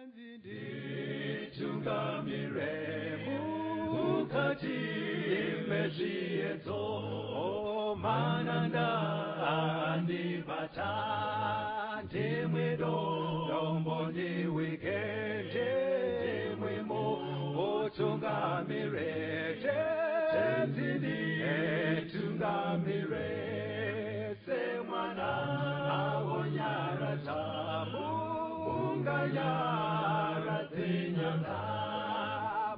Nditungamire mukati mezviedzo, mananda andibata, ndimwe dombo ndiwike, ndimwe mutungamire, Tenzi nditungamire, semwana awonyaradza munganyaradze nyanga,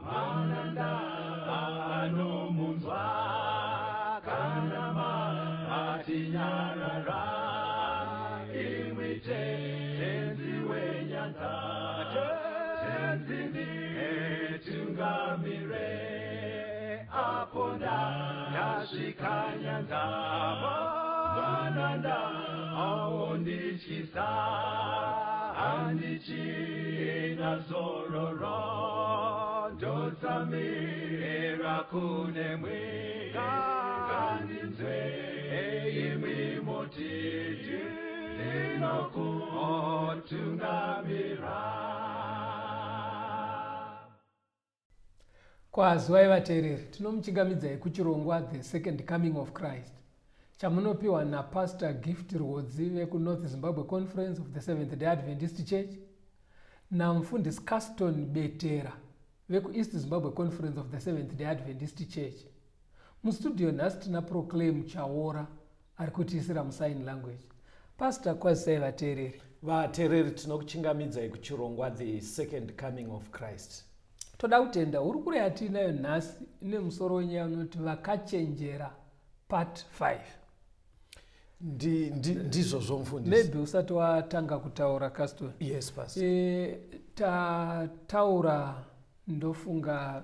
mananda anomunzwa kana matinyarara, imwi Tenzi wenyanza, Tenzi nditungamire, apo ndasvika nyanza, mananda aondityisa, handichina zororo, ndotsamira kunemwi, ngandinzwe imwi muti ndinokutungamira. Kwaziwai vateereri, tinomuchingamidzai kuchirongwa The Second Coming of Christ chamunopiwa naPastor Gift Rwodzi vekuNorth Zimbabwe Conference of the Seventh Day Adventist Church naMufundisi Caston Betera vekuEast Zimbabwe Conference of the Seventh Day Adventist Church. Mustudio nhasi tina Proclaim Chaora ari kutiisira musign language. Pastor, kwazisai vateereri. Vateereri, tinokuchingamidzai kuchirongwa The Second Coming of Christ. Toda kutenda hurukuro yatiinayo nhasi ine musoro wenyaya unoti Vakachenjera Part 5. Ndizvozvo mufundisi. Maybe usati watanga kutaura Caston. Yes, pastor. Tataura ndofunga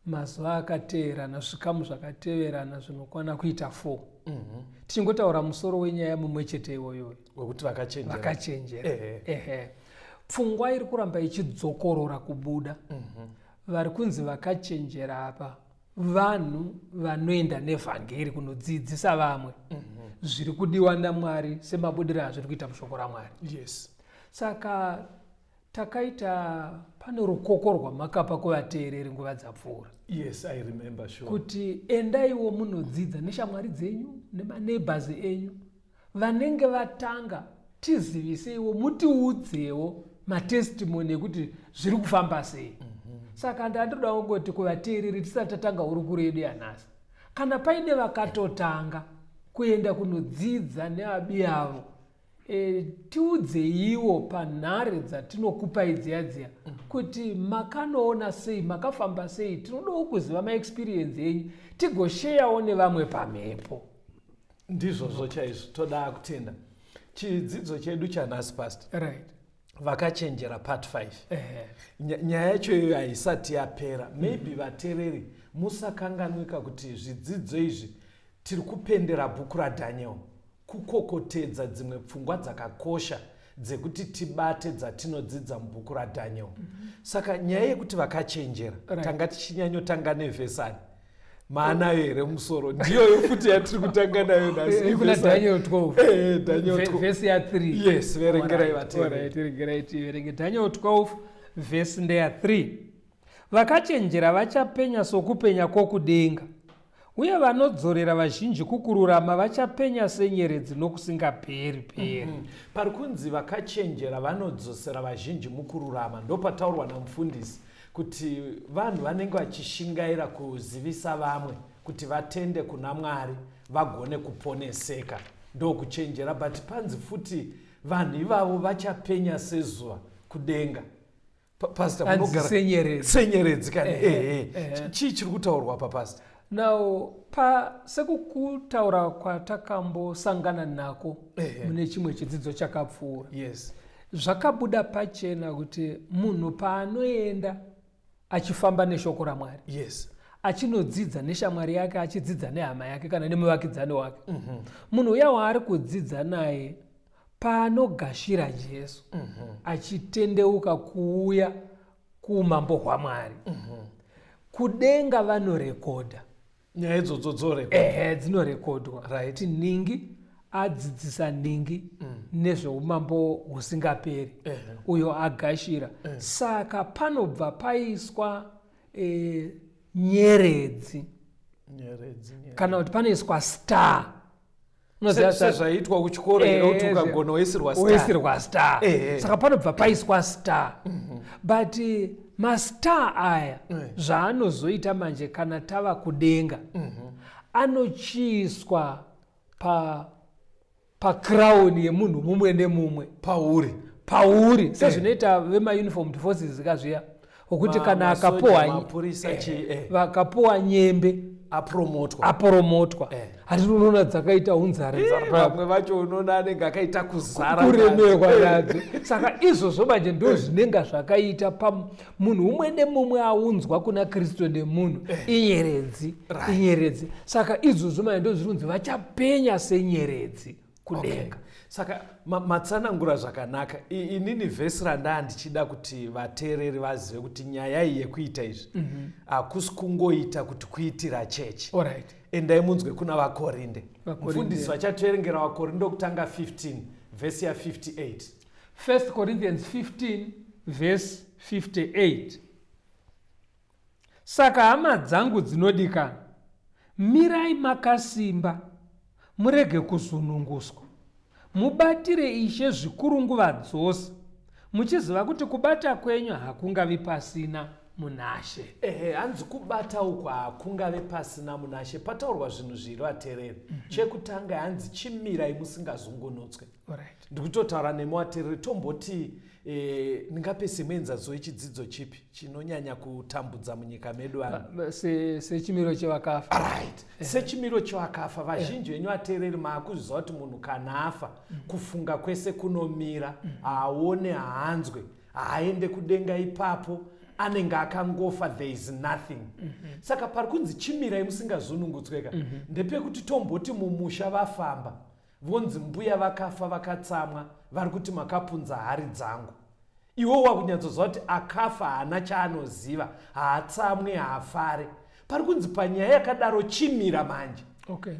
mazuva akateerana, zvikamu zvakateverana zvinokwana kuita 4. Tichingotaura musoro wenyaya mumwe chete iwoyo wekuti vakachenjera. Vakachenjera. Ehe. Pfungwa iri kuramba ichidzokorora kubuda. Vari kunzi vakachenjera apa vanhu vanoenda nevhangeri kunodzidzisa vamwe zviri kudiwa naMwari semabudiro azviri kuita mushoko raMwari. Saka takaita pane rukoko rwamakapa kuvateereri nguva dzapfuura. Yes, I remember, sure. Kuti endaiwo munodzidza neshamwari dzenyu nemaneighbors enyu vanenge vatanga, tiziviseiwo, mutiudzewo matestimony ekuti zviri kufamba sei. Saka ndandoda kungoti kuvateereri tisati tatanga hurukuro yedu yanhasi, kana paine vakatotanga kuenda kunodzidza nevabi avo, tiudzeiwo panhare dzatinokupai dziya dziya kuti makanoona sei, makafamba sei. Tinodawo kuziva maexperience enyu tigosheyawo nevamwe pamhepo. Ndizvozvo chaizvo, toda kutenda chidzidzo chedu chanhasi, Pastor. Vakachenjera Part 5. Nyaya yacho iyoyo haisati yapera. Maybe vateereri musakanganwika kuti zvidzidzo izvi tiri kupendera bhuku raDaniel, kukokotedza dzimwe pfungwa dzakakosha dzekuti tibate dzatinodzidza mubhuku raDaniel. Saka nyaya yekuti vakachenjera, tanga tichinyanyotanga nevhesani maanayo here musoro? Ndiyoyo futi yatiri kutanga nayo nhasi. Kuna Daniel 12. Daniel 12. Vhesi ya 3. Yes, verengerai vateereri. Alright, regerai tiverenge Daniel 12 vhesi ndeya 3. Vakachenjera vachapenya sokupenya kwokudenga, uye vanodzorera vazhinji kukururama vachapenya senyeredzi nokusingaperi peri. Pari kunzi vakachenjera vanodzosera vazhinji mukururama, ndopataurwa namufundisi kuti vanhu vanenge vachishingaira kuzivisa vamwe kuti vatende kuna Mwari vagone kuponeseka, ndokuchenjera. But panzi futi vanhu ivavo vachapenya sezuva kudenga. Pastor, Hanzi munogara senyeredzi. Senyeredzi kani. Ehe, Ehe. ehe. Chii chiri kutaurwa pa, Pastor? Now, pa sekukutaura kwatakambosangana nako mune chimwe chidzidzo chakapfuura, zvakabuda pachena kuti munhu paanoenda achifamba neshoko raMwari, achinodzidza neshamwari yake, achidzidza nehama yake kana nemuvakidzani wake, munhu uya waari kudzidza naye paanogashira Jesu, achitendeuka kuuya kuumambo hwaMwari, kudenga vanorekodha nyaya idzodzo dzorekodwa. Ehe, dzinorekodwa. Kuti nhingi Adzidzisa nhingi nezveumambo husingaperi uyo agashira. Saka panobva paiswa nyeredzi. Nyeredzi, nyeredzi. Kana kuti panoiswa star. Unoziva Sezvaiitwa kuchikoro here kuti ukagona woisirwa star? Woisirwa star. Saka panobva paiswa star, but mastar aya zvaanozoita manje kana tava kudenga, anochiiswa pacrown yemunhu mumwe nemumwe. Pauri. Pauri, sezvinoita vemauniformed forces kazviya, wekuti kana masoja, akapuwa mapurisa, vakapuwa nyembe, apromotwa. Apromotwa. Hatiti unoona dzakaita unzare nzara? Vamwe vacho unoona anenge akaita kuzara kuremerwa nadzo. Nadzo. Saka izvozvo manje ndo zvinenge zvakaita pamunhu umwe nemumwe aunzwa kuna Kristu nemunhu inyeredzi. Inyeredzi. Saka izvozvo manje ndo zviri kunzi vachapenya senyeredzi kudenga. Okay. Saka matsanangura zvakanaka. Inini vhesi randaa ndichida kuti vateereri vazive kuti nyaya iyi yekuita izvi hakusi kungoita kuti kuitira chechi. Endai munzwe kuna Vakorinde. Vakorinde. Mufundisi vachatoerengera Vakorinde kutanga 15 vhesi ya58. 1 Corinthians 15 verse 58. Saka hama dzangu dzinodikana, mirai makasimba, murege kuzununguswa. Mubatire Ishe zvikuru nguva dzose, muchiziva kuti kubata kwenyu hakungavi pasina munashe. Ehe, hanzi kubata uku hakungave pasina munashe. Pataurwa zvinhu zviri, vateereri. Chekutanga hanzi chimirai musingazungunutswe. Ndikutotaura nemi vateereri, tomboti ndingape semuenzaniso wechidzidzo chipi chinonyanya kutambudza munyika medu vanhu? Sechimiro chevakafa. Right, sechimiro chevakafa. Vazhinji venyu vateereri maakuzviziva kuti munhu kana afa, kufunga kwese kunomira, haaone, haanzwe, haaende kudenga ipapo, anenge akangofa, there is nothing. Saka pari kunzi chimirai musingazunungutsweka ndepekuti tomboti mumusha vafamba, vonzi mbuya vakafa, vakatsamwa, vari kuti makapunza hari dzangu. Iwe wakunyatsoziva kuti akafa haana chaanoziva, haatsamwe, haafare. Pari kunzi panyaya yakadaro chimira manje.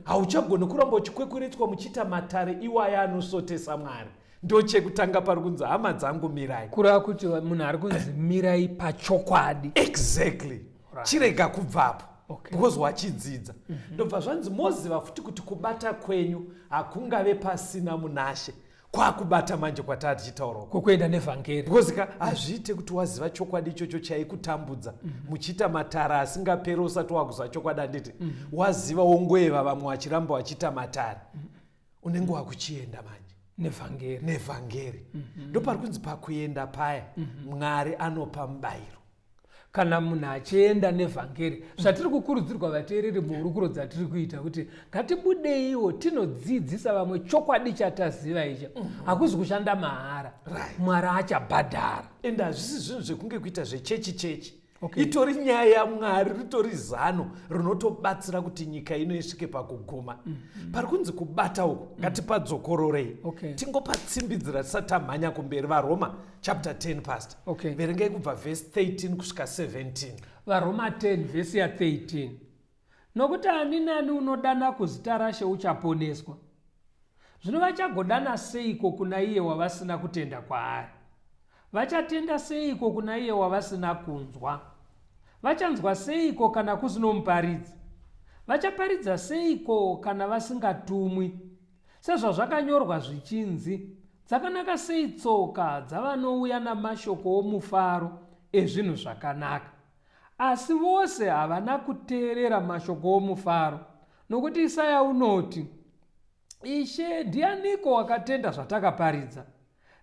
Hauchagoni kuramba uchikwekweretswa muchiita matare iwaya anosotesa Mwari. Ndo chekutanga pari kunzi hama dzangu mirai. Kureva kuti munhu ari kunzi mirai pachokwadi. Exactly. Chirega kubvapo. Because wachidzidza. Ndobva zvanzi moziva futi kuti kubata kwenyu hakungave pasina munashe. Kwakubata manje kwataa tichitaura uko. Kwokuenda nevhangeri. Because ka hazviite kuti waziva chokwadi ichocho chaikutambudza muchiita matara asingaperi usati wakuziva chokwadi, handiti? Waziva wongoeva vamwe vachiramba vachiita matare, unenge wakuchienda manje nevhangeri. Nevhangeri. Ndopari kunzi pakuenda paya Mwari anopa mubayiro. Kana munhu achienda nevhangeri, zvatiri kukurudzirwa vateereri muhurukuro dzatiri kuita kuti ngatibudeiwo tinodzidzisa vamwe chokwadi chataziva icha, hakuzi kushanda mahara. Mwari achabhadhara. Ende hazvisi zvinhu zvekunge kuita zvechechi chechi. Itori nyaya yaMwari, ritori zano rinotobatsira kuti nyika ino isvike pakuguma. Pari kunzi kubata uku ngatipadzokororei, tingopatsimbidzira tisati tamhanya kumberi. VaRoma chapter 10, pastor. Verengai kubva vhesi 13 kusvika 17. VaRoma 10 vhesi ya13. Nokuti ani nani unodana kuzita raShe uchaponeswa. Zvino vachagodana seiko kuna iye wavasina kutenda kwaari? Vachatenda seiko kuna iye wavasina kunzwa? Vachanzwa seiko kana kusino muparidzi? Vachaparidza seiko kana vasingatumwi? Sezvazvakanyorwa zvichinzi, dzakanaka sei tsoka dzavanouya namashoko omufaro ezvinhu zvakanaka! Asi vose havana kuteerera mashoko omufaro, nokuti Isaya unoti, Ishe, ndianiko wakatenda zvatakaparidza?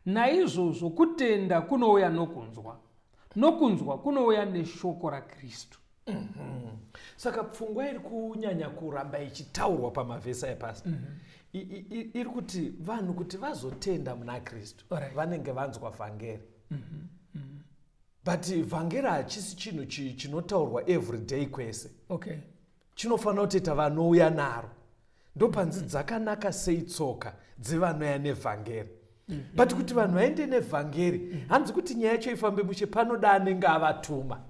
Naizvozvo kutenda kunouya nokunzwa, nokunzwa kunouya neshoko raKristu. Saka pfungwa iri kunyanya kuramba ichitaurwa pamavhesi aya, pastor, iri kuti vanhu kuti vazotenda muna Kristu vanenge vanzwa vhangeri. But vhangeri hachisi chinhu chinotaurwa everyday kwese. Chinofanira kutoita vanouya naro. Ndopanzi dzakanaka sei tsoka dzevanouya nevhangeri. But kuti vanhu vaende nevhangeri, hanzi kuti nyaya yacho ifambe mushe, panoda anenge avatuma.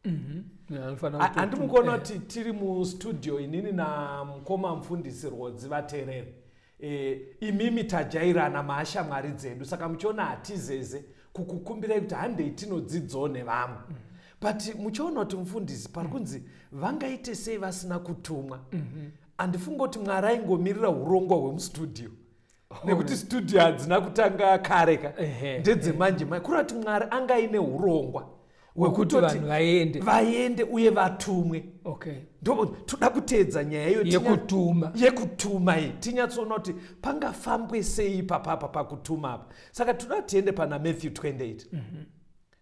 Yeah, anofanira kutotuma. Handimukuona kuti tiri mustudio inini namukoma mufundisi Rwodzi, vateereri. E, imimi tajairana maashamwari dzedu saka muchiona hatizeze kukukumbirai kuti handei tinodzidzawo nevamwe mm -hmm. but muchiona kuti mufundisi pari mhm. kunzi vangaite sei vasina kutumwa mhm. handifungi mm -hmm. kuti mwari aingomirira urongwa hwemustudio nekuti studio hadzina kutanga kare ka ndedzemanje mai kureva kuti mwari anga aine urongwa hwekuti vanhu vaende vaende uye vatumwe okay. ndo toda kuteedza nyaya iyo yekutuma yekutuma iyi tinyatsoona kuti pangafambwe sei ipapapa pakutuma apa saka toda tiende pana matthew 28 mm -hmm.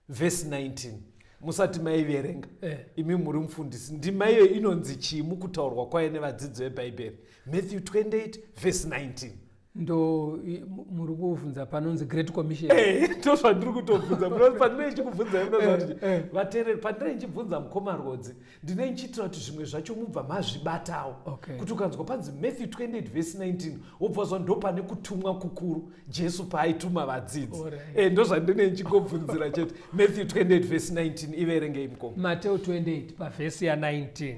vhesi 19 musati maiverenga eh. Imi muri mufundisi ndima iyo inonzi chii mukutaurwa kwayo nevadzidzi vebhaibheri matthew 28 vhesi 19 Ndo muri kuvhunza panonzi great commission eh, ndo zvandiri kutobvunza pandinenge ndichikubvunzai munoziva kuti eh, eh. vateereri pandinenge ndichibvunza mukoma rwodzi ndinenge ndichiitira kuti zvimwe zvacho mubva mazvibatawo kuti ukanzwa panzi matthew 28 vhesi 19 wobva wazwa ndo pane kutumwa kukuru jesu paaituma vadzidzi eh, ndo zvandinenge ndichingobvunzira chete matthew 28 vhesi 19 iverengei mukoma mateo 28 pavhesi ya 19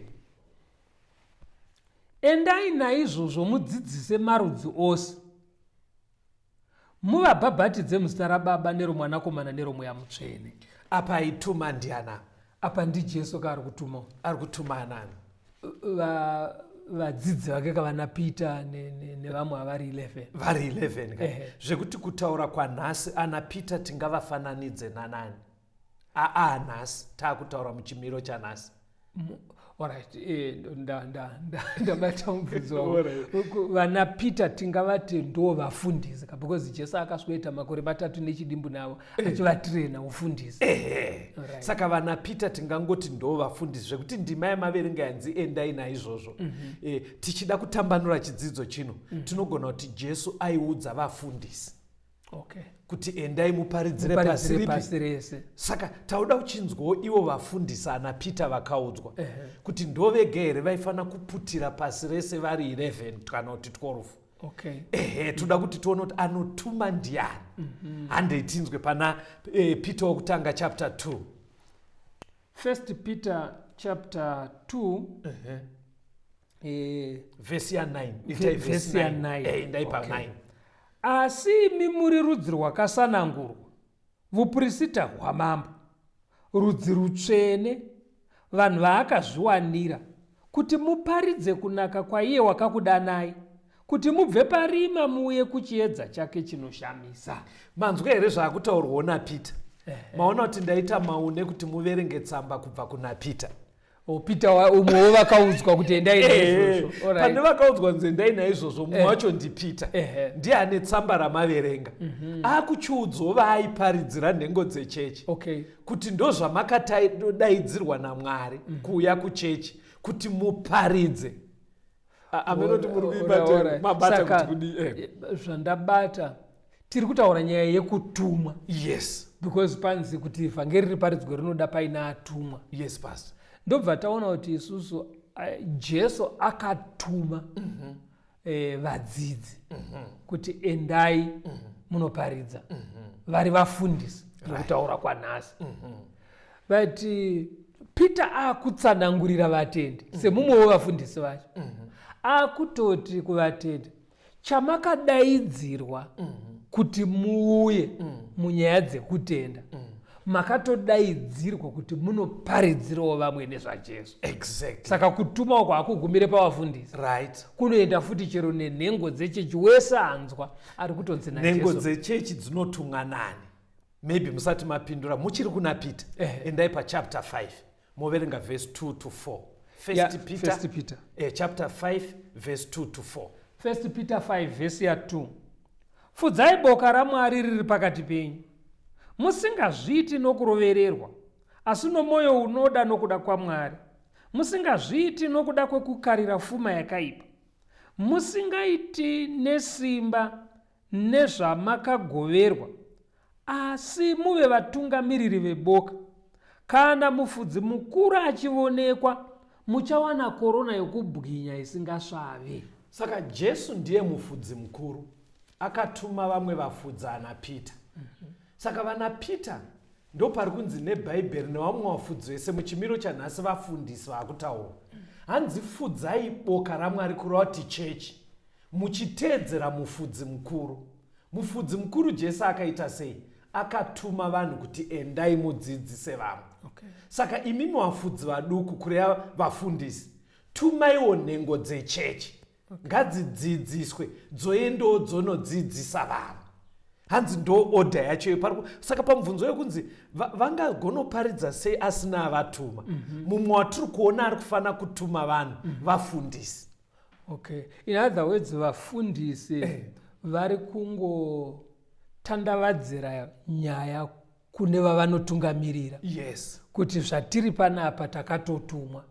Endai naizvozvo mudzidzise marudzi ose, muvabhabhatidze muzita raBaba neroMwanakomana neroMweya Mutsvene. Apa aituma ndiana? Apa ndiJesu ka ari kutuma. Ari kutuma anani? Vadzidzi vake kavana Peter nevamwe avari 11. Vari 11 ka. Zvekuti kutaura kwanhasi ana Peter tingavafananidze nanani? Aa nhasi taakutaura muchimiro chanhasi. Alright, eh, ndabata mubvunzo wangu. Vana Peter tingavati ndo vafundisi ka because Jesu akasweta makore matatu nechidimbu navo eh. achivatirena ufundisi. Ehe. Saka vana Peter tingangoti ndo vafundisi zvekuti ndima yamaverenga yanzi endai naizvozvo. Mm -hmm. Eh, tichida kutambanura chidzidzo chino mm -hmm. tinogona kuti Jesu aiudza vafundisi. Okay. Kuti endai muparidzire pasi rese. Saka tauda kuchinzwawo ivo vafundisi ana Peter vakaudzwa uh -huh. kuti ndovega here vaifanira kuputira pasi rese vari 11 kana kuti 12. Okay. Ehe, toda kuti tione kuti anotuma ndiani. Mm -hmm. Handei tinzwe pana eh, Peter wokutanga chapter 2. First Peter chapter 2 uh -huh. Eh, vhesi ya 9 itai vhesi ya 9 eh, endai pa 9 asi imi muri rudzi rwakasanangurwa vupurisita hwamambo rudzi rutsvene vanhu vaakazviwanira kuti muparidze kunaka kwaiye wakakudanai kuti mubve parima muuye kuchiedza chake chinoshamisa manzwa here zvaakutaurwawo napeter maona kuti ndaita maune kuti muverenge tsamba kubva kuna peter Oh, Peter umwe wevakaudzwa kuti endai naizvozvo. Pane vakaudzwa kunzi endai naizvozvo mumwe wacho ndiPeter. Ndiye ane tsamba ramaverenga. Mhm. Akuchiudzwa vaaiparidzira nhengo dzechechi. Okay. Kuti ndozvamakadaidzirwa naMwari mhm. kuuya kuchechi kuti muparidze. Amenoti muri kuibata mabata kuti kudii? Eh. Zvandabata tiri kutaura nyaya yekutumwa. Yes. Because panzi kuti vhangeri riparidzwe rinoda paine atumwa. Yes, pastor. Ndobva taona kuti isusu Jesu akatuma mm -hmm. eh, vadzidzi mm -hmm. kuti endai mm -hmm. munoparidza mm -hmm. vari vafundisi nokutaura right. kwanhasi mm -hmm. But Peter akutsanangurira vatendi mm -hmm. semumwe wevafundisi vacho mm -hmm. akutoti kuvatendi chamakadaidzirwa mm -hmm. kuti muuye mm -hmm. munyaya dzekutenda mm -hmm. makatodaidzirwa kuti munoparidzirawo vamwe nezvajesu exactly. Saka kutuma uko hakugumire pavafundisi right. Kunoenda futi chero nenhengo dzechechi wese anzwa ari kutonzi nhengo dzechechi dzinotumwa nani maybe musati mapindura muchiri kuna Peter eh. Endai pachapter 5 moverenga verse 2 to 4 First, yeah, Peter, First Peter. Eh, chapter 5 verse 2 to 4 First Peter 5 verse ya 2 Fudzai boka raMwari riri pakati penyu musingazviiti nokurovererwa asi nomwoyo unoda nokuda kwaMwari musingazviiti nokuda kwekukarira fuma yakaipa musingaiti nesimba nezvamakagoverwa, asi muve vatungamiriri veboka. Kana mufudzi mukuru achivonekwa, muchawana korona yokubwinya isingasvavi. Saka Jesu ndiye mufudzi mukuru akatuma vamwe vafudzi ana Peter. Saka vana Peter ndopari kunzi nebhaibheri nevamwe vafudzi vese muchimiro chanhasi vafundisi vaakutaura. Hanzi fudzai boka raMwari kureva kuti chechi. Muchiteedzera mufudzi mukuru. Mufudzi mukuru Jesu akaita sei? Akatuma vanhu kuti endai mudzidzise vamwe. Okay. Saka imimi vafudzi vaduku, kureva vafundisi, tumaiwo nhengo dzechechi. Okay. Ngadzidzidziswe dzoendawo dzonodzidzisa vamwe. Hanzi ndo order yacho yepari. Saka pamubvunzo yekunzi vangagonoparidza sei asina avatuma, mumwe watiri kuona ari kufanira kutuma vanhu vafundisi. Okay, in other words vafundisi vari kungotandavadzira nyaya kune vavanotungamirira. Yes. Kuti zvatiri panapa takatotumwa.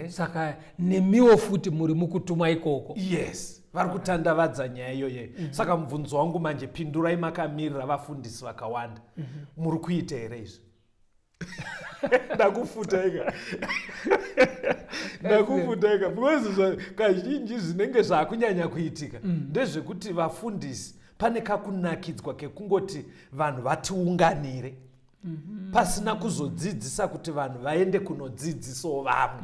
Saka nemiwo futi muri mukutumwa ikoko. Yes, vari kutandavadza nyaya iyoyo. Saka mubvunzo wangu manje, pindurai makamirira vafundisi vakawanda. Muri kuita here izvi? Ndakufuta ika. Ndakufuta ika. Because kazhinji zvinenge zvakunyanya kuitika ndezvekuti vafundisi pane kakunakidzwa kekungoti vanhu vatiunganire. Pasina kuzodzidzisa kuti vanhu vaende kunodzidzisawo vamwe.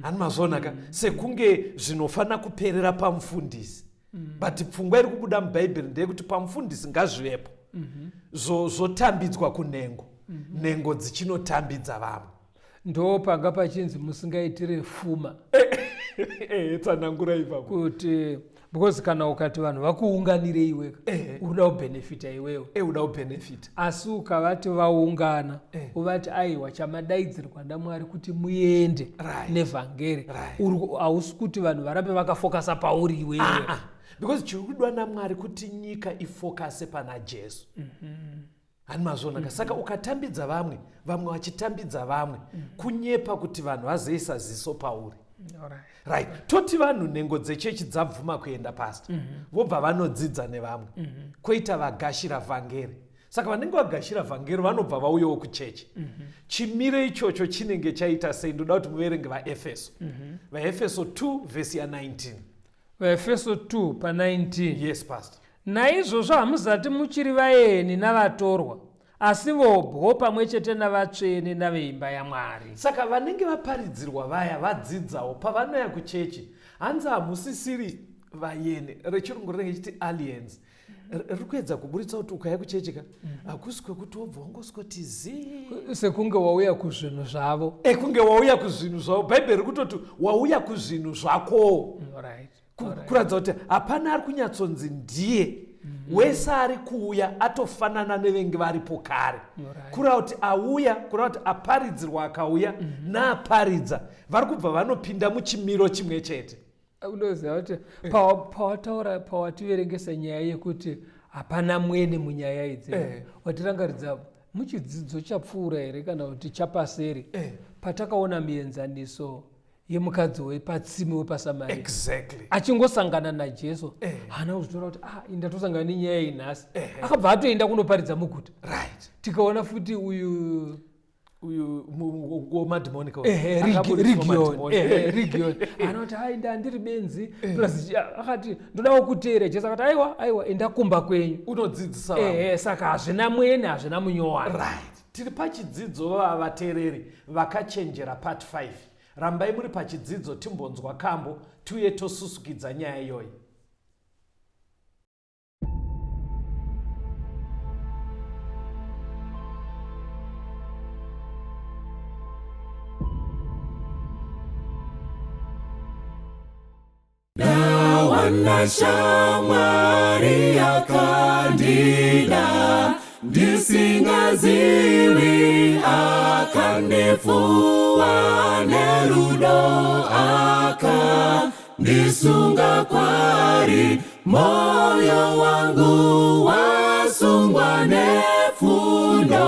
Hani mazviona ka? Sekunge zvinofana kuperera pamufundisi. But pfungwa iri kubuda muBhaibheri ndeyekuti pamufundisi ngazvivepo. Zvotambidzwa kunhengo. Nhengo dzichinotambidza vamwe. Ndo panga pachinzi musingaitire fuma. Tsanangura ipapo. Kuti because kana ukati vanhu vakuunganire iwe, uri kuda kubenefita iwewe. Uda kubenefita. Asi ukavati vaungana, uvati aiwa chamadaidzirwa naMwari kuti muende nevhangeri. Hausi kuti vanhu varambe vakafokasa pauri iwewe. Because chiri kudiwa naMwari kuti nyika ifokase pana Jesu. Hani mazviona ka? Saka ukatambidza vamwe, vamwe vachitambidza vamwe, kunyepa kuti vanhu vazoisa ziso pauri. Right. Toti vanhu nhengo dzechechi dzabvuma kuenda pastor, vobva vanodzidza nevamwe, koita vagashira vhangeri. Saka vanenge vagashira vhangeri vanobva vauyawo kuchechi. Chimiro ichocho chinenge chaita sei? Ndoda kuti muverenge vaEfeso. VaEfeso 2 vhesi ya 19. VaEfeso 2 pa 19. Yes, pastor. Naizvozvo hamuzati muchiri vaeni navatorwa, asi vobwo pamwe chete navatsvene naveimba yaMwari. Saka vanenge vaparidzirwa vaya vadzidzawo pavanouya kuchechi, hanzi hamusisiri vayeni, rechirungu rinenge chiti aliens. Riri kuedza kuburitsa kuti ukauya kuchechi ka, hakusi kwekuti wobva wangoswoti zii. Sekunge wauya kuzvinhu zvavo. Kunge wauya kuzvinhu zvavo. Bhaibheri riri kutoti wauya kuzvinhu zvako. Kuratidza kuti hapana ari kunyatsonzi ndiye. Wese ari kuuya atofanana nevenge varipo kare. Kureva kuti auya, kureva kuti aparidzirwa akauya, naaparidza vari kubva vanopinda muchimiro chimwe chete. Unoziva kuti pawataura, pawativerengesa nyaya yekuti hapana mwene munyaya idzi, watirangaridza muchidzidzo chapfuura here kana kuti chapaseri, patakaona mienzaniso yemukadzi wepatsime wepaSamaria. Achingosangana naJesu, haana kuzvitora kuti ndatosangana nenyaya iyi nhasi. Akabva atoenda kunoparidza muguta. Tikaona futi uyu Uyu womadhimoni ka? Region. Anoti hai, ndandiri benzi. Plus akati ndodawo kuteera Jesu, akati aiwa, aiwa, enda kumba kwenyu. Unodzidzisa vamwe. Saka hazvina mwene, hazvina munyowani. Right. Tiri pachidzidzo vavateereri vakachenjera part 5. Rambai muri pachidzidzo timbonzwa kambo tiuye tosusukidza nyaya iyoyi. Ndawana shamwari yakandida ndisingazivi, akandifuwa nerudo, akandisunga kwari. Moyo wangu wasungwa nefundo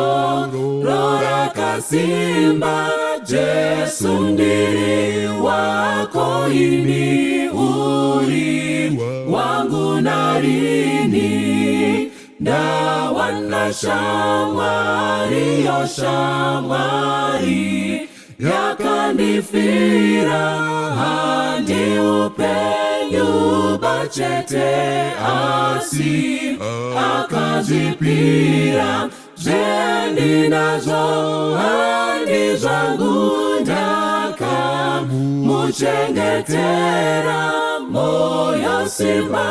rorakasimba. Jesu, ndiri wako ini, uri wangu narini. Ndawana shamwari, yo shamwari yakandifira, handi upenyu bachete, asi akazvipira. Zvendinazvo handi zvangu, ndakamuchengetera. Moyo Moyo simba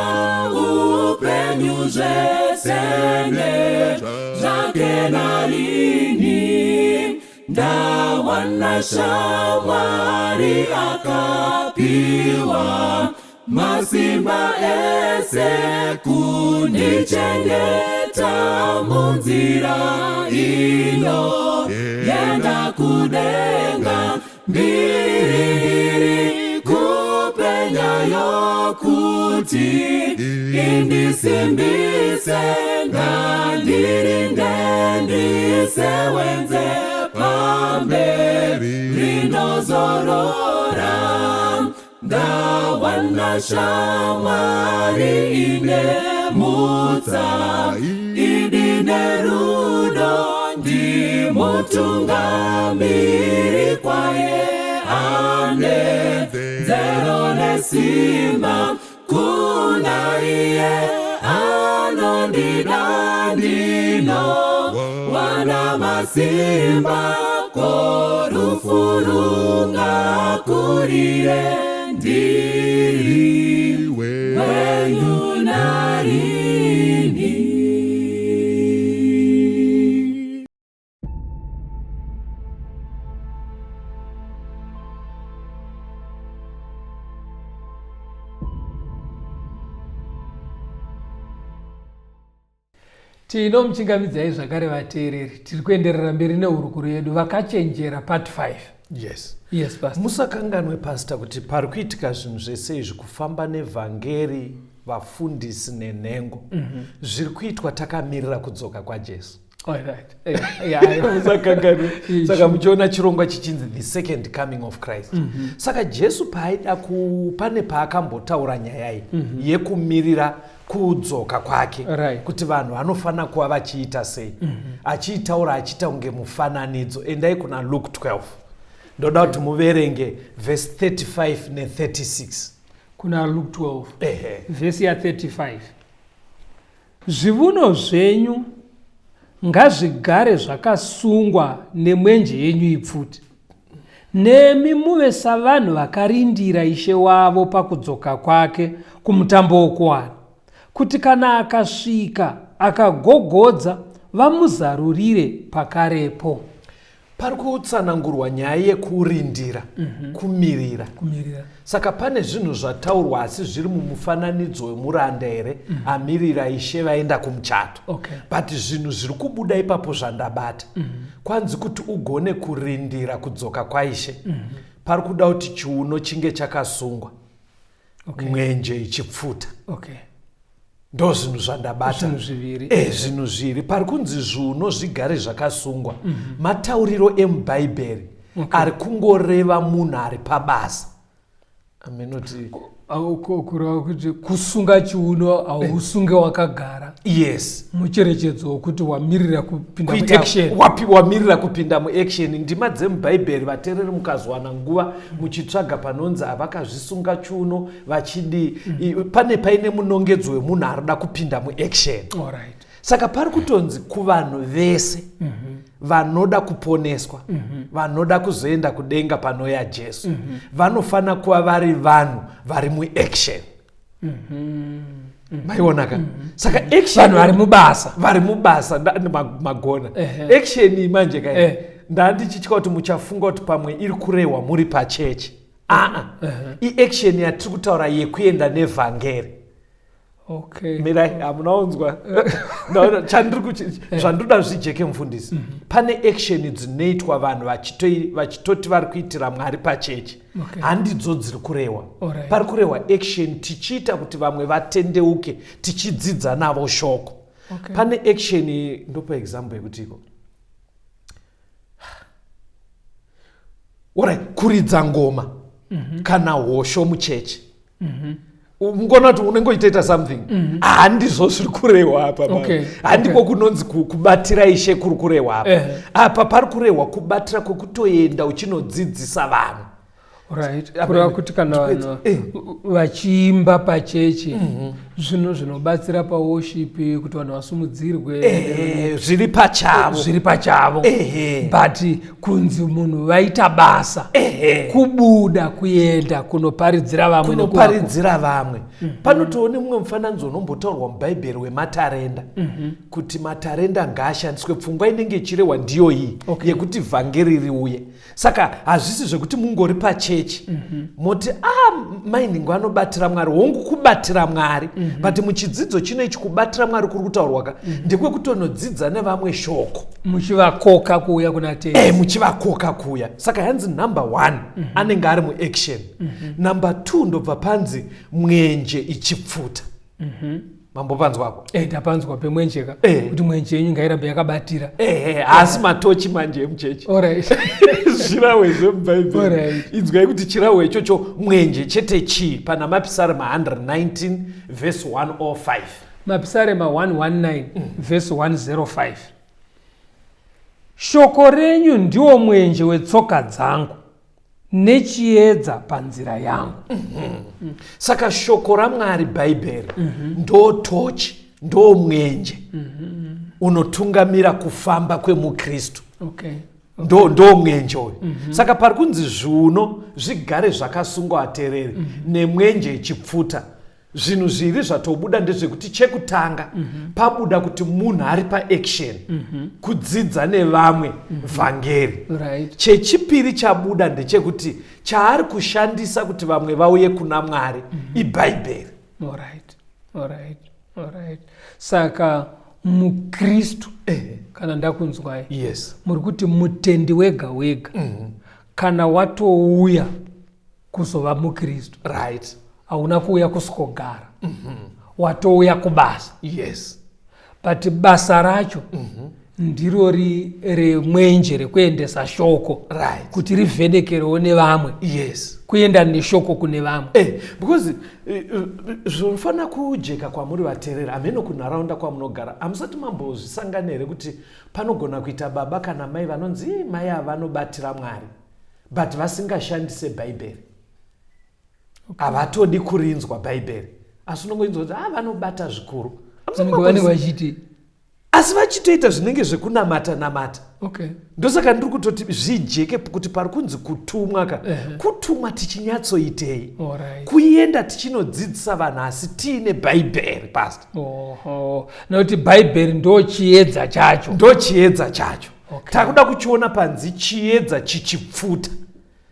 upenyu zvese ndezvake narini. Ndawana shamwari akapiwa masimba ese kundichengeta munzira ino yenda kudenga. Mbiri kupenya yokuti indisimbise, ngandirinde ndisewenze pamberi ndinozorora. Ndawana shamwari ine mutsa, idi nerudo, ndimutungamiri kwaye ane nzero nesimba. Kuna iye anondida ndino wana masimba, ko rufu rungakurire ndiri wenyu narini. Tinomuchingamidzai zvakare vateereri. Tiri kuenderera mberi nehurukuro yedu, Vakachenjera part 5. Yes. Yes, pastor. Musakanganwe, pastor, kuti pari kuitika zvinhu zvese izvi, kufamba nevhangeri, vafundisi nenhengo, zviri kuitwa takamirira kudzoka kwaJesu. Alright. Yeah. Musakanganwe. Saka muchiona chirongwa chichinzi The Second Coming of Christ. Saka Jesu paaida ku pane paakambotaura nyaya iyi yekumirira kudzoka kwake, kuti vanhu vanofanira kuva vachiita sei, achiitaura achiita kunge mufananidzo. Endai kuna Luke 12, ndoda kuti muverenge vhesi 35 ne36. Kuna Luke 12, Ehe. vhesi ya35: "Zvivuno zvenyu ngazvigare zvakasungwa nemwenje yenyu ipfuti, nemi muve savanhu vakarindira ishe wavo pakudzoka kwake kumutambo wokuwana, kuti kana akasvika akagogodza, vamuzarurire pakarepo." Pari kutsanangurwa nyaya yekurindira, kumirira. Kumirira. Saka pane zvinhu zvataurwa, asi zviri mumufananidzo wemuranda here amirira ishe vaenda kumuchato. But zvinhu zviri kubuda ipapo zvandabata, kwanzi kuti ugone kurindira kudzoka kwaishe, pari kuda kuti chiuno chinge chakasungwa, mwenje ichipfuta. Ndo zvinhu zvandabata. Zvinhu zviviri. E, zvinhu zviri pari kunzi zviuno zvigare zvakasungwa, matauriro emubhaibheri ari kungoreva munhu ari pabasa, aminoti. Kureva kuti kusunga chiuno hausunge wakagara. Yes. Mucherechedzo wokuti wamirira kupinda kuita muaction. Wamirira kupinda muaction. Ndima dzemubhaibheri, vateereri, mukazowana nguva muchitsvaga panonzi havakazvisunga chiuno vachidii, pane paine munongedzo wemunhu arida kupinda muaction. Saka pari kutonzi kuvanhu vese vanoda kuponeswa, vanoda kuzoenda kudenga panoya Jesu, vanofanira kuva vari vanhu vari muaction. Maiona ka? Saka action, Vanhu vari mubasa. Vari mubasa. Magona. Action iyi manje kai, ndandichitya kuti muchafunga kuti pamwe iri kurehwa muri pachechi. Aa, iaction yatiri kutaura yekuenda nevhangeri. Mirai, hamuna unzwa. Ndaona chandiri zvandoda zvijeke, mufundisi. Pane action dzinoitwa vanhu vachitoti vari kuitira Mwari pachechi. Handidzo dziri kurehwa. Pari kurehwa action tichiita kuti vamwe vatendeuke, tichidzidza navo shoko. Pane action, ndopa example yekuti iko, alright, kuridza ngoma kana hosho muchechi, ungona kuti unenge uchitoita something. Handizvo zviri kurehwa apa. Handiko kunonzi kubatira ishe kuri kurehwa apa. Apa pari kurehwa kubatira kwekutoenda uchinodzidzisa vanhu. Right, kureva kuti kana vanhu vachiimba pachechi. Zvinhu zvinobatsira paworship kuti vanhu vasumudzirwe. Zviri pachavo. Zviri pachavo. But kunzi munhu vaita basa kubuda kuenda kunoparidzira vamwe. Kunoparidzira vamwe. Panotoone mumwe mufananidzo unombotaurwa mubhaibheri wematarenda, kuti matarenda ngaashandiswe. Pfungwa inenge ichirehwa ndiyo iyi yekuti vhangeri riuye. Saka hazvisi zvekuti mungori pachechi moti mainhingo anobatira Mwari. Hongu, kubatira Mwari, but muchidzidzo chino ichi kubatira Mwari kuri kutaurwaka ndekwekutonodzidza nevamwe shoko. Muchivakoka kuuya kuna Tenzi. Muchivakoka kuuya. Saka yanzi number 1 anenge ari muaction. Number 2, ndobva panzi mwenje ichipfuta. Mambopanzwapo? Ndapanzwa pemwenjeka, kuti mwenje yenyu ngairambe yakabatira. Asi matochi manje emuchechi. Zvirahwe zvemubhaibheri. Inzwai kuti chirahwe ichocho mwenje chete chii pana Mapisarema 119 vhesi 105. Mapisarema 119 vhesi 105: "Shoko renyu ndiwo mwenje wetsoka dzangu nechiedza panzira yangu." Saka shoko raMwari, Bhaibheri, ndo tochi, ndo mwenje unotungamira kufamba kwemukristu. Ndo mwenje uyu. Saka pari kunzi zviuno zvigare zvakasungwa, atereri, nemwenje ichipfuta. Zvinhu zviri zvatobuda ndezvekuti chekutanga pabuda kuti munhu ari paaction, kudzidza nevamwe vhangeri. Chechipiri chabuda ndechekuti chaari kushandisa kuti vamwe vauye kuna Mwari ibhaibheri. Alright. Saka mukristu, kana ndakunzwai, muri kuti mutendi wega wega, kana watouya kuzova mukristu, hauna kuuya kusvikogara, watouya kubasa. But basa racho ndirori remwenje rekuendesa shoko kuti rivhenekerewo nevamwe, kuenda neshoko kune vamwe. Because zvinofanira kujeka kwamuri vateereri, hameno kunharaunda kwamunogara, hamusati mambozvisangana here kuti panogona kuita baba kana mai vanonzi, "Ii, mai ava vanobatira Mwari," but vasingashandise Bhaibheri? Havatodi kurinzwa Bhaibheri, asi unongoinzwa kuti a vanobata zvikuru. Hamusati vanenge vanenge vachiti asi vachitoita zvinenge zvekunamata namata. Ndosaka ndiri kutoti zvijeke kuti pari kunzi kutumwa ka, kutumwa tichinyatsoitei? Kuenda tichinodzidzisa vanhu, asi tiine Bhaibheri, Pastor. Oho, nokuti Bhaibheri ndo chiedza chacho. Ndo chiedza chacho. Takuda kuchiona panzi chiedza chichipfuta,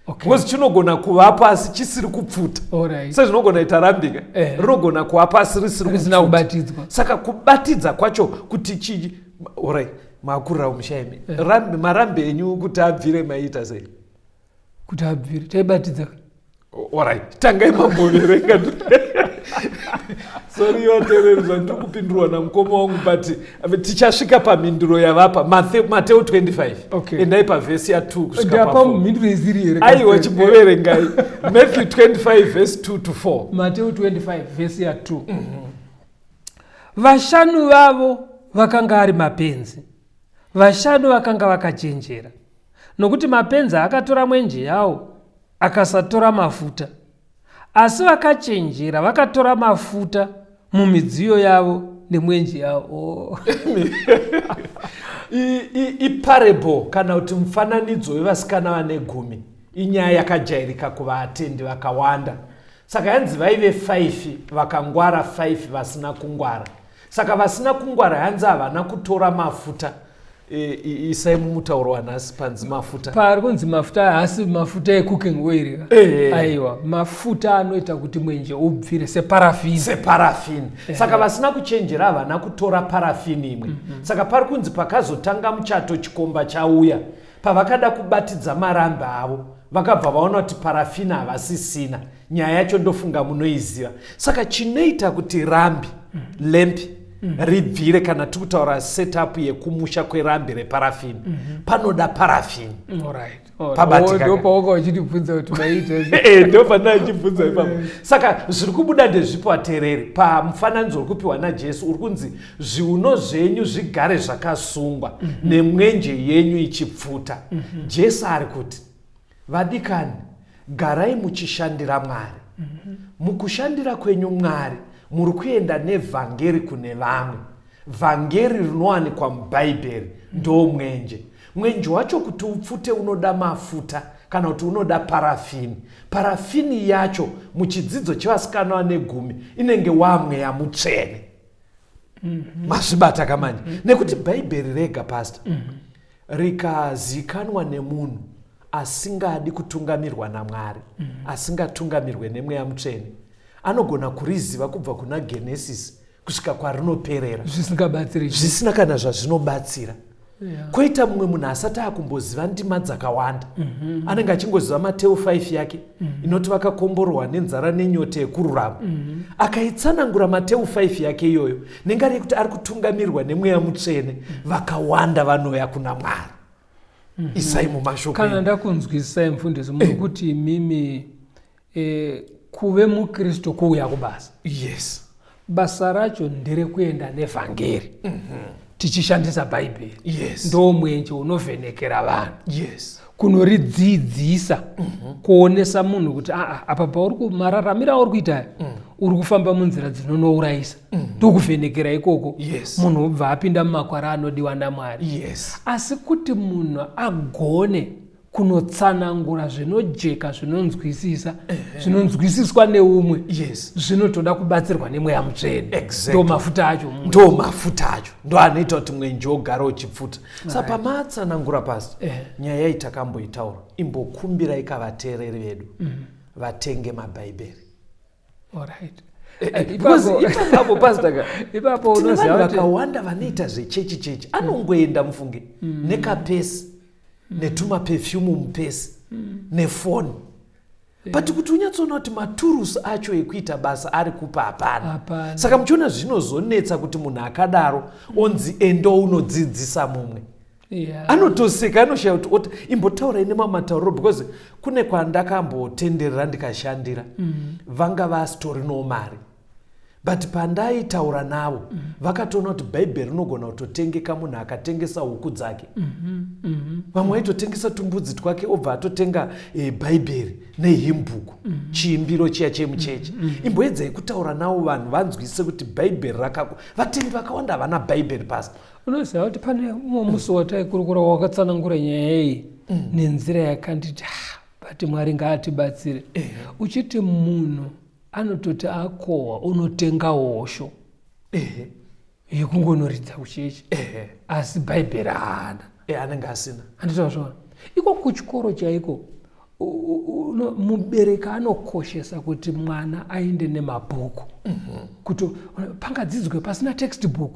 because chinogona kuvapo asi chisiri kupfuta, sezvinogona ita rambika, rinogona kuvapo asi risiri risina kupfuta. Kubatidzwa. Saka kubatidza kwacho kuti chi orai makurira mushaimi. Marambi enyu kuti abvire maiita sei? Kuti abvire taibatidza. Alright, tangai mamboverenga. Sorry vateereri, zvandiri kupindurwa namukoma wangu, but tichasvika pamhinduro yavapa. Mateo 25. Endai pavhesi ya2 kusvika Ndapa pa4. Mhinduro isiri here? Aiwa, chimboverengai Matthew 25 vhesi 2 to 4. Mateo 25 vhesi ya2: "Vashanu vavo vakanga ari mapenzi, vashanu vakanga vakachenjera. Nokuti mapenzi akatora mwenje yawo akasatora mafuta, asi vakachenjera vakatora mafuta mumidziyo yavo nemwenje yavo." Oh. Iparable kana kuti mufananidzo wevasikana vane 10. Inyaya yakajairika kuvatendi vakawanda. Saka yanzi vaive 5 vakangwara, 5 vasina kungwara. Saka vasina kungwara yanzi havana kutora mafuta. Isai mumutauro wanhasi panzi mafuta. Pari kunzi mafuta haasi mafuta ecooking oil ka. Aiwa, mafuta anoita kuti mwenje ubvire, separafini. Separafini. Saka vasina kuchenjera havana kutora parafini imwe. Saka pari kunzi pakazotanga muchato, chikomba chauya, pavakada kubatidza marambi avo, vakabva vaona kuti parafini havasisina. Nyaya yacho ndofunga munoiziva. Saka chinoita kuti rambi, lamp, ribvire, kana tiri kutaura setup yekumusha kwerambi reparafini, panoda parafini. Pabatika ka. Ndopauka uchitibvunza kuti maita Ndopandanga ndichibvunza ipapo. Saka zviri kubuda ndezvipo, ateereri, pamufananidzo uri kupiwa naJesu? Uri kunzi zviuno zvenyu zvigare zvakasungwa nemwenje yenyu ichipfuta. Jesu ari kuti, vadikani, garai muchishandira Mwari. Mukushandira kwenyu Mwari, Muri kuenda nevhangeri kune vamwe. Vhangeri rinowanikwa muBhaibheri ndo mwenje. Mwenje wacho kuti upfute unoda mafuta kana kuti unoda parafini. Parafini yacho muchidzidzo chevasikana vane gumi inenge wamweya mutsvene. Mazvibata kamanje? Nekuti Bhaibheri rega, pastor, rikazikanwa nemunhu asingadi kutungamirwa naMwari, asingatungamirwe nemweya mutsvene, anogona kuriziva kubva kuna Genesis kusvika kwarinoperera. Zvisingabatsiri. Zvisina kana zvazvinobatsira. Kwoita mumwe munhu asati akumboziva ndima dzakawanda, anenge achingoziva Mateu 5 yake inoti vakakomborwa nenzara nenyota yekururama. Akaitsanangura Mateu 5 yake iyoyo nengari yekuti ari kutungamirwa nemweya mutsvene, vakawanda vanouya kuna Mwari. Isai mumashoko Kana ndakunzwisisai, mufundisi, muri kuti imimi kuve mukristu kuuya kubasa. Yes. Basa racho nderekuenda nevhangeri tichishandisa Bhaibheri. Yes. Ndo mwenje unovhenekera vanhu kunoridzidzisa, kuonesa munhu kuti aa, apa pauri mararamiro auri kuita aya, uri kufamba munzira dzinonourayisa. Ndokuvhenekera ikoko. Munhu obva apinda mumakwara anodiwa naMwari. Asi kuti munhu agone kunotsanangura zvinojeka, zvinonzwisisa, zvinonzwisiswa neumwe, zvinotoda kubatsirwa nemweya mutsvene. Ndo mafuta acho mumwe. Ndo mafuta acho, ndo anoita kuti mwenje ugare uchipfuta. Saka pamatsanangura, pasi nyaya iyi takamboitaura, imbokumbirai kavateereri vedu vatenge mabhaibheri. Alright. Because ipapo, pastor ka, Ipapo tine unoziva vanhu kuti vakawanda vanoita zvechechi chechi, anongoenda mufunge nekapesi netumapefyumu mupesi nefoni, but kuti unyatsoona kuti maturusi acho ekuita basa ari kupa, hapana. Hapana. Saka muchiona zvinozonetsa kuti munhu akadaro onzi endo unodzidzisa mumwe. Anotoseka, anoshaya kuti oti imbotaurai nemamatauriro, because kune kwandakambotenderera ndikashandira, vanga vasitorinowo mari, but pandaitaura navo vakatoona kuti Bhaibheri rinogona kutotengeka munhu akatengesa huku dzake. Vamwe vaitotengesa tumbudzi twake, obva atotenga Bhaibheri nehymn book, chiimbiro chiya chemuchechi. Imboedzai kutaura navo vanhu vanzwise kuti Bhaibheri rakako. Vatendi vakawanda havana Bhaibheri, pasi. Unoziva kuti pane umwe musi wataikurukura wakatsanangura nyaya iyi nenzira yakanditi, "Ah, but Mwari ngaatibatsire," uchiti munhu anototi akohwa unotenga hosho yekungonoridza kuchechi, asi Bhaibheri haana. Anenge asina. Handitazvona iko kuchikoro chaiko, mubereki anokoshesa kuti mwana aende nemabhuku, kuti pangadzidzwe pasina textbook.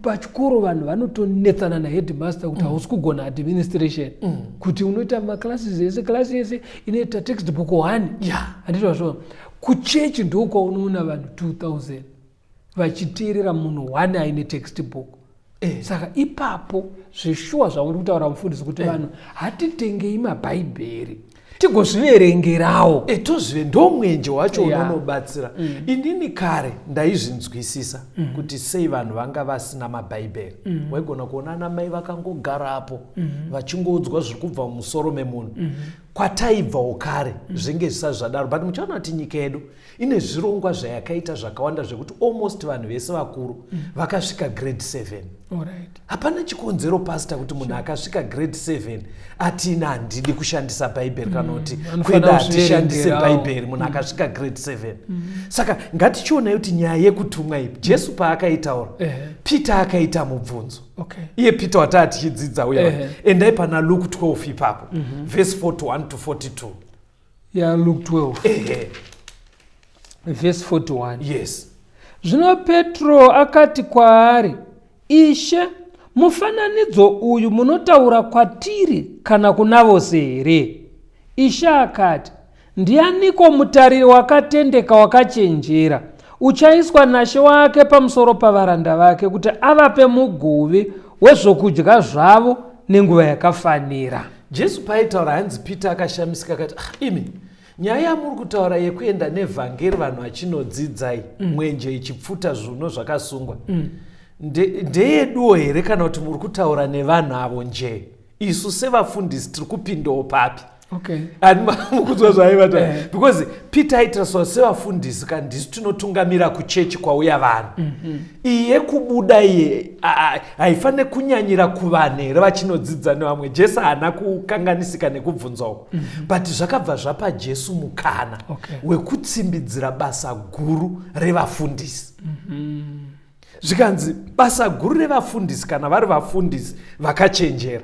Pachikoro vanhu vanotonetsana naheadmaster kuti hausi kugona administration, kuti unoita maclasses ese, class yese inoita textbook one. Handitazvona kuchechi ndokwaunoona vanhu 2000 vachiteerera munhu one aine textbook. Saka ipapo zveshuwa zvamuri kutaura, mufundisi, kuti vanhu hatitengei mabhaibheri tigozviverengerawo. Tozvive ndo mwenje wacho unonobatsira. Inini kare ndaizvinzwisisa kuti sei vanhu vanga vasina mabhaibheri. Waigona kuona ana mai vakangogarapo vachingoudzwa zviri kubva mumusoro memunhu. Kwataibvawo kare zvinge zvisati zvadaro, but muchaona kuti nyika yedu ine zvirongwa zvayakaita zvakawanda zvekuti almost vanhu vese vakuru vakasvika grade 7. Hapana chikonzero, pastor, kuti munhu akasvika grade 7 ati ina handidi kushandisa Bhaibheri, kana kuti Anofanira kwedu hatishandise kuzviverengerawo. Bhaibheri, munhu akasvika grade 7. Saka ngatichionai kuti nyaya yekutumwa iyi, Jesu paakaitaura, Peter akaita mubvunzo. Iye Peter wataa tichidzidza uya. Endai pana Luke 12 ipapo, verse 41 to 42. Ya, Luke 12, verse 41. Yes. Zvino Petro akati kwaari, "Ishe, mufananidzo uyu munotaura kwatiri kana kuna vose here?" Ishe akati, "Ndianiko mutariri wakatendeka wakachenjera uchaiswa nashe wake pamusoro pavaranda vake kuti avape muguvi wezvokudya zvavo nenguva yakafanira?" Jesu paaitaura, hanzi Peter akashamisika akati, "Ah, imi, nyaya yamuri kutaura yekuenda nevhangeri vanhu vachinodzidzai, mwenje ichipfuta zvuno zvakasungwa, ndeyeduwo here kana kuti muri kutaura nevanhu avo nje? Isu sevafundisi tiri kupindawo papi?" Okay. Mukunzwa zvaaivata Eh. because Peter aitiraswa sevafundisi ka ndisu tinotungamira kuchechi kwauya vanhu. Iyi yekubuda iye haifaniri kunyanyira kuvanhu here vachinodzidza nevamwe. Jesu haana kukanganisika nekubvunza uku, but zvakabva zvapa Jesu mukana wekutsimbidzira basa guru revafundisi. Zvikanzi basa guru revafundisi, kana vari vafundisi vakachenjera,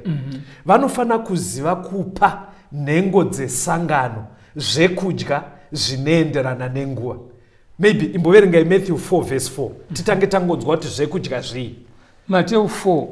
vanofanira kuziva kupa nhengo dzesangano zvekudya zvinoenderana nenguva. Maybe imboverengai Matthew 4 verse 4, titange tangonzwa kuti zvekudya zvii. Mateu 4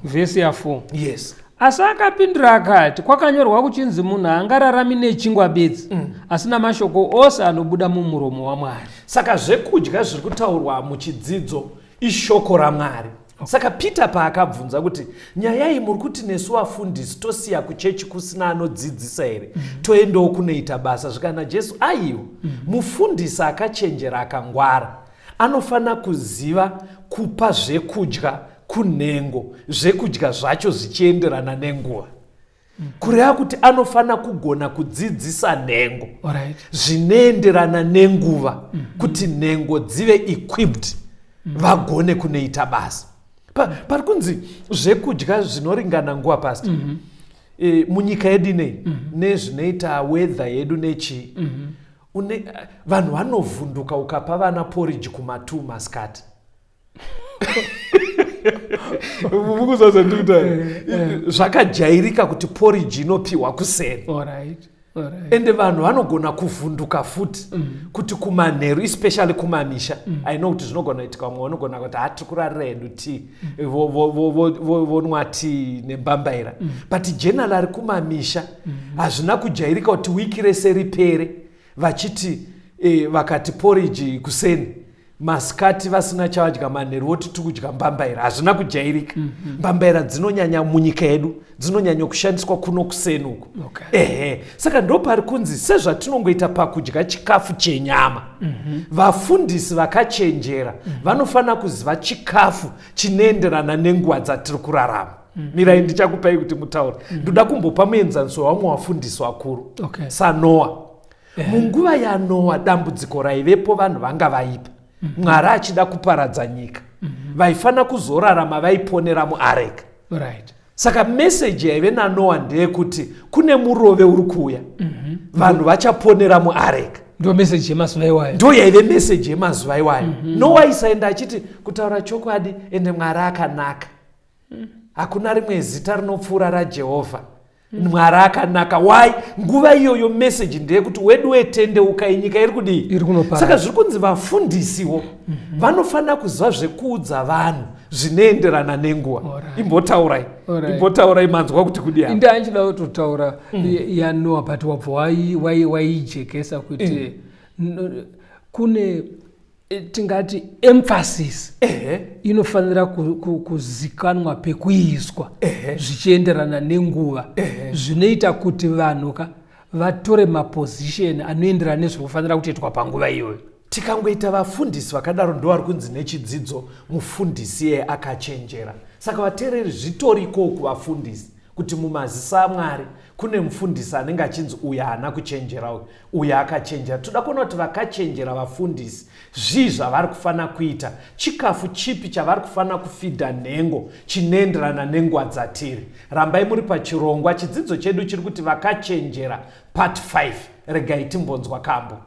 vhesi ya4. Yes. Asi akapindura akati, kwakanyorwa kuchinzi munhu haangararami nechingwa bedzi, asi namashoko ose anobuda mumuromo waMwari. Saka zvekudya zviri kutaurwa muchidzidzo ishoko raMwari. Saka Peter paakabvunza kuti nyaya iyi muri kuti nesu vafundisi tosiya kuchechi kusina anodzidzisa here, toendawo kunoita basa, zvikana Jesu aiwa, mufundisi akachenjera akangwara anofanira kuziva kupa zvekudya kunhengo, zvekudya zvacho zvichienderana nenguva. Kureva kuti anofanira kugona kudzidzisa nhengo zvinoenderana nenguva, kuti nhengo dzive equipped, vagone kunoita basa. Pari kunzi zvekudya zvinoringana nguva, pastor. Munyika yedu inei, nezvinoita weather yedu nechii, vanhu vanovhunduka ukapa vana porridge kuma2 masikati. Mukuzwa zvandikuta? Zvakajairika kuti porridge inopiwa kuseni. Ende vanhu vanogona kuvhunduka futi kuti kumanheru, especially kumamisha. I know kuti zvinogona kuitika, vamwe vanogona kuti hatiri kurarira hedu tea, vonwa tea nembambaira, but generally ari kumamisha hazvina kujairika kuti wiki rese ripere vachiti vakati porridge kuseni, masikati vasina chavadya, manheru voti tiri kudya mbambaira. Hazvina kujairika. Mbambaira dzinonyanya munyika yedu, dzinonyanya kushandiswa kuno kuseni uku. Ehe, saka ndo pari kunzi sezvatinongoita pakudya chikafu chenyama, vafundisi vakachenjera vanofanira kuziva chikafu chinoenderana nenguva dzatiri kurarama. Mirai, ndichakupai kuti mutaure. Ndoda kumbopa muenzaniso wavamwe vafundisi vakuru, saNoa. Munguva yaNoa dambudziko raivepo, vanhu vanga vaipa, Mwari achida kuparadza nyika. Vaifanira kuzorarama vaiponera muareka. Saka meseji yaive naNoa ndeyekuti kune murove uri kuuya, vanhu vachaponera muareka. Ndo meseji yemazuva iwayo. Ndo yaive meseji yemazuva iwayo. Noa isaenda achiti kutaura chokwadi, ende Mwari akanaka, hakuna rimwe zita rinopfuura raJehovha, Mwari akanaka. Why? Nguva iyoyo meseji ndeyekuti wedu wetendeukai, nyika iri kudii? Iri kunoparara. Saka zviri kunzi vafundisiwo vanofanira kuziva zvekuudza vanhu zvinoenderana nenguva. Imbotaurai. Imbotaurai, manzwa kuti kudii apa? Inda anchida kutotaura yaNoa, but wabva waijekesa kuti kune tingati emphasis inofanira kuzikanwa pekuiswa zvichienderana nenguva, zvinoita kuti vanhu ka vatore maposition anoenderana nezviri kufanira kutoitwa panguva iyoyo. Tikangoita vafundisi vakadaro, ndo vari kunzi nechidzidzo mufundisi iye akachenjera. Saka vateereri, zvitoriko kuvafundisi kuti mumazisa aMwari kune mufundisi anenge achinzi uyu haana kuchenjera, uyu, uyu akachenjera. Toda kuona kuti vakachenjera vafundisi zvii zvavari kufanira kuita, chikafu chipi chavari kufanira kufidha nhengo chinoenderana nenguva dzatiri. Rambai muri pachirongwa. Chidzidzo chedu chiri kuti vakachenjera part 5. Regai timbonzwa kambo.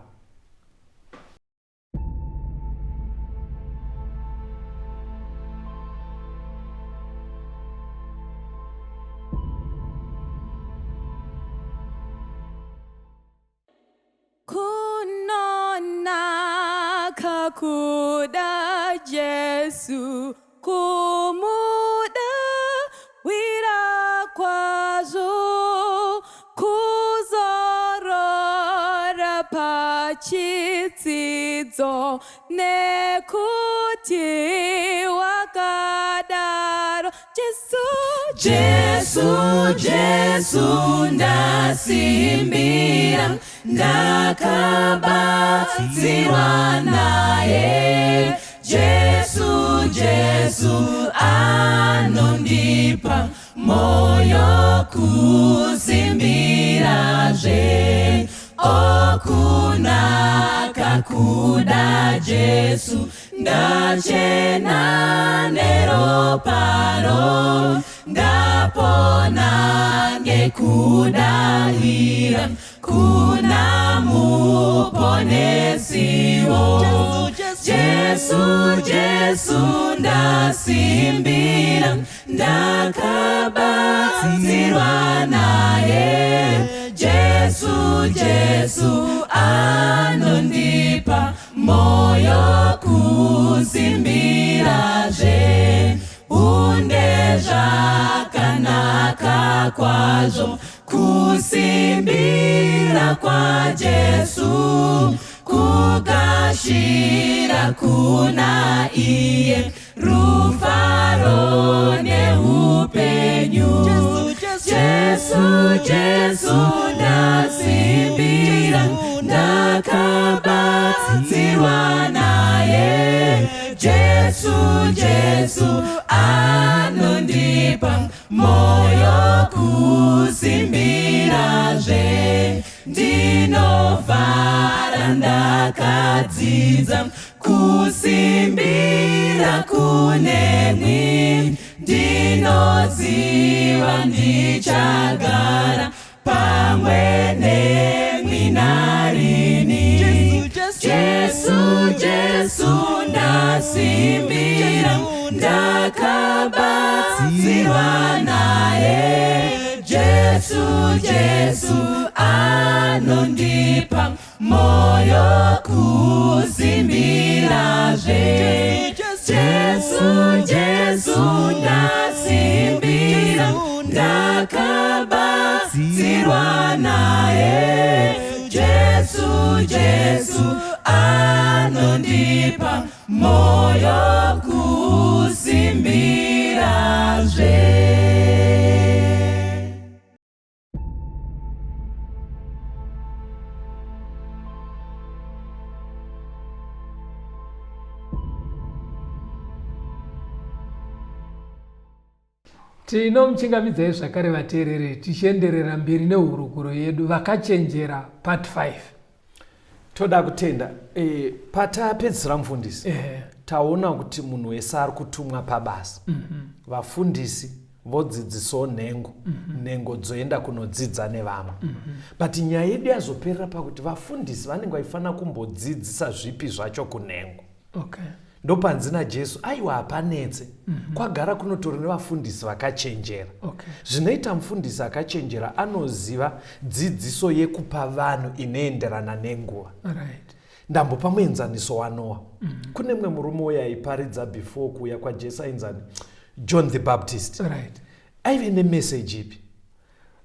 Kunonaka kuda Jesu, kumuda wira kwazvo, kuzorora pachitsidzo, nekuti wakadaro Jesu. Jesu, Jesu, ndasimbira, ndakabatsirwa naye. Jesu, Jesu, anondipa moyo kusimbira. Ndakuda Jesu, ndachena neroparo, ndapona ngekudahira kuna muponesiwo. Jesu, Jesu, ndasimbira, ndakabatsirwa naye. Jesu, Jesu, anondipa moyo kusimbirazve. Unde zvakanaka kwazvo kusimbira kwaJesu, kugashira kuna iye rufaro neupenyu. Jesu, Jesu, ndasimbira, ndakabatsirwa naye. Jesu, Jesu, anondipa moyo kusimbirazve. Ndinovhara ndakadzidza kusimbira kunemwi, ndinoziva ndichagara pamwe nemwi narini. Jesu, Jesu, ndasimbira, ndakabatsirwa naye. Jesu, Jesu, anondipa moyo kusimbirazve. Jesu, Jesu, ndasimbira, ndakabatsirwa naye. Jesu, Jesu, anondipa moyo kusimbirazve. Tinomuchingamidzai zvakare vateereri, tichienderera mberi nehurukuro yedu Vakachenjera part 5. Toda kutenda patapedzisira mufundisi, taona kuti munhu wese ari kutumwa pabasa. Vafundisi vodzidzisawo nhengo, nhengo dzoenda kunodzidza nevamwe. But nyaya yedu yazoperera pakuti vafundisi vanenge vaifanira kumbodzidzisa zvipi zvacho kunhengo. Ndopanzi naJesu, aiwa hapanetse. Kwagara kunotori nevafundisi vakachenjera. Zvinoita mufundisi akachenjera anoziva dzidziso yekupa vanhu inoenderana nenguva. Ndambopa muenzaniso waNoah. Kune mumwe murume uyo aiparidza before kuuya kwaJesu ainzani John the Baptist. Aive nemeseji ipi?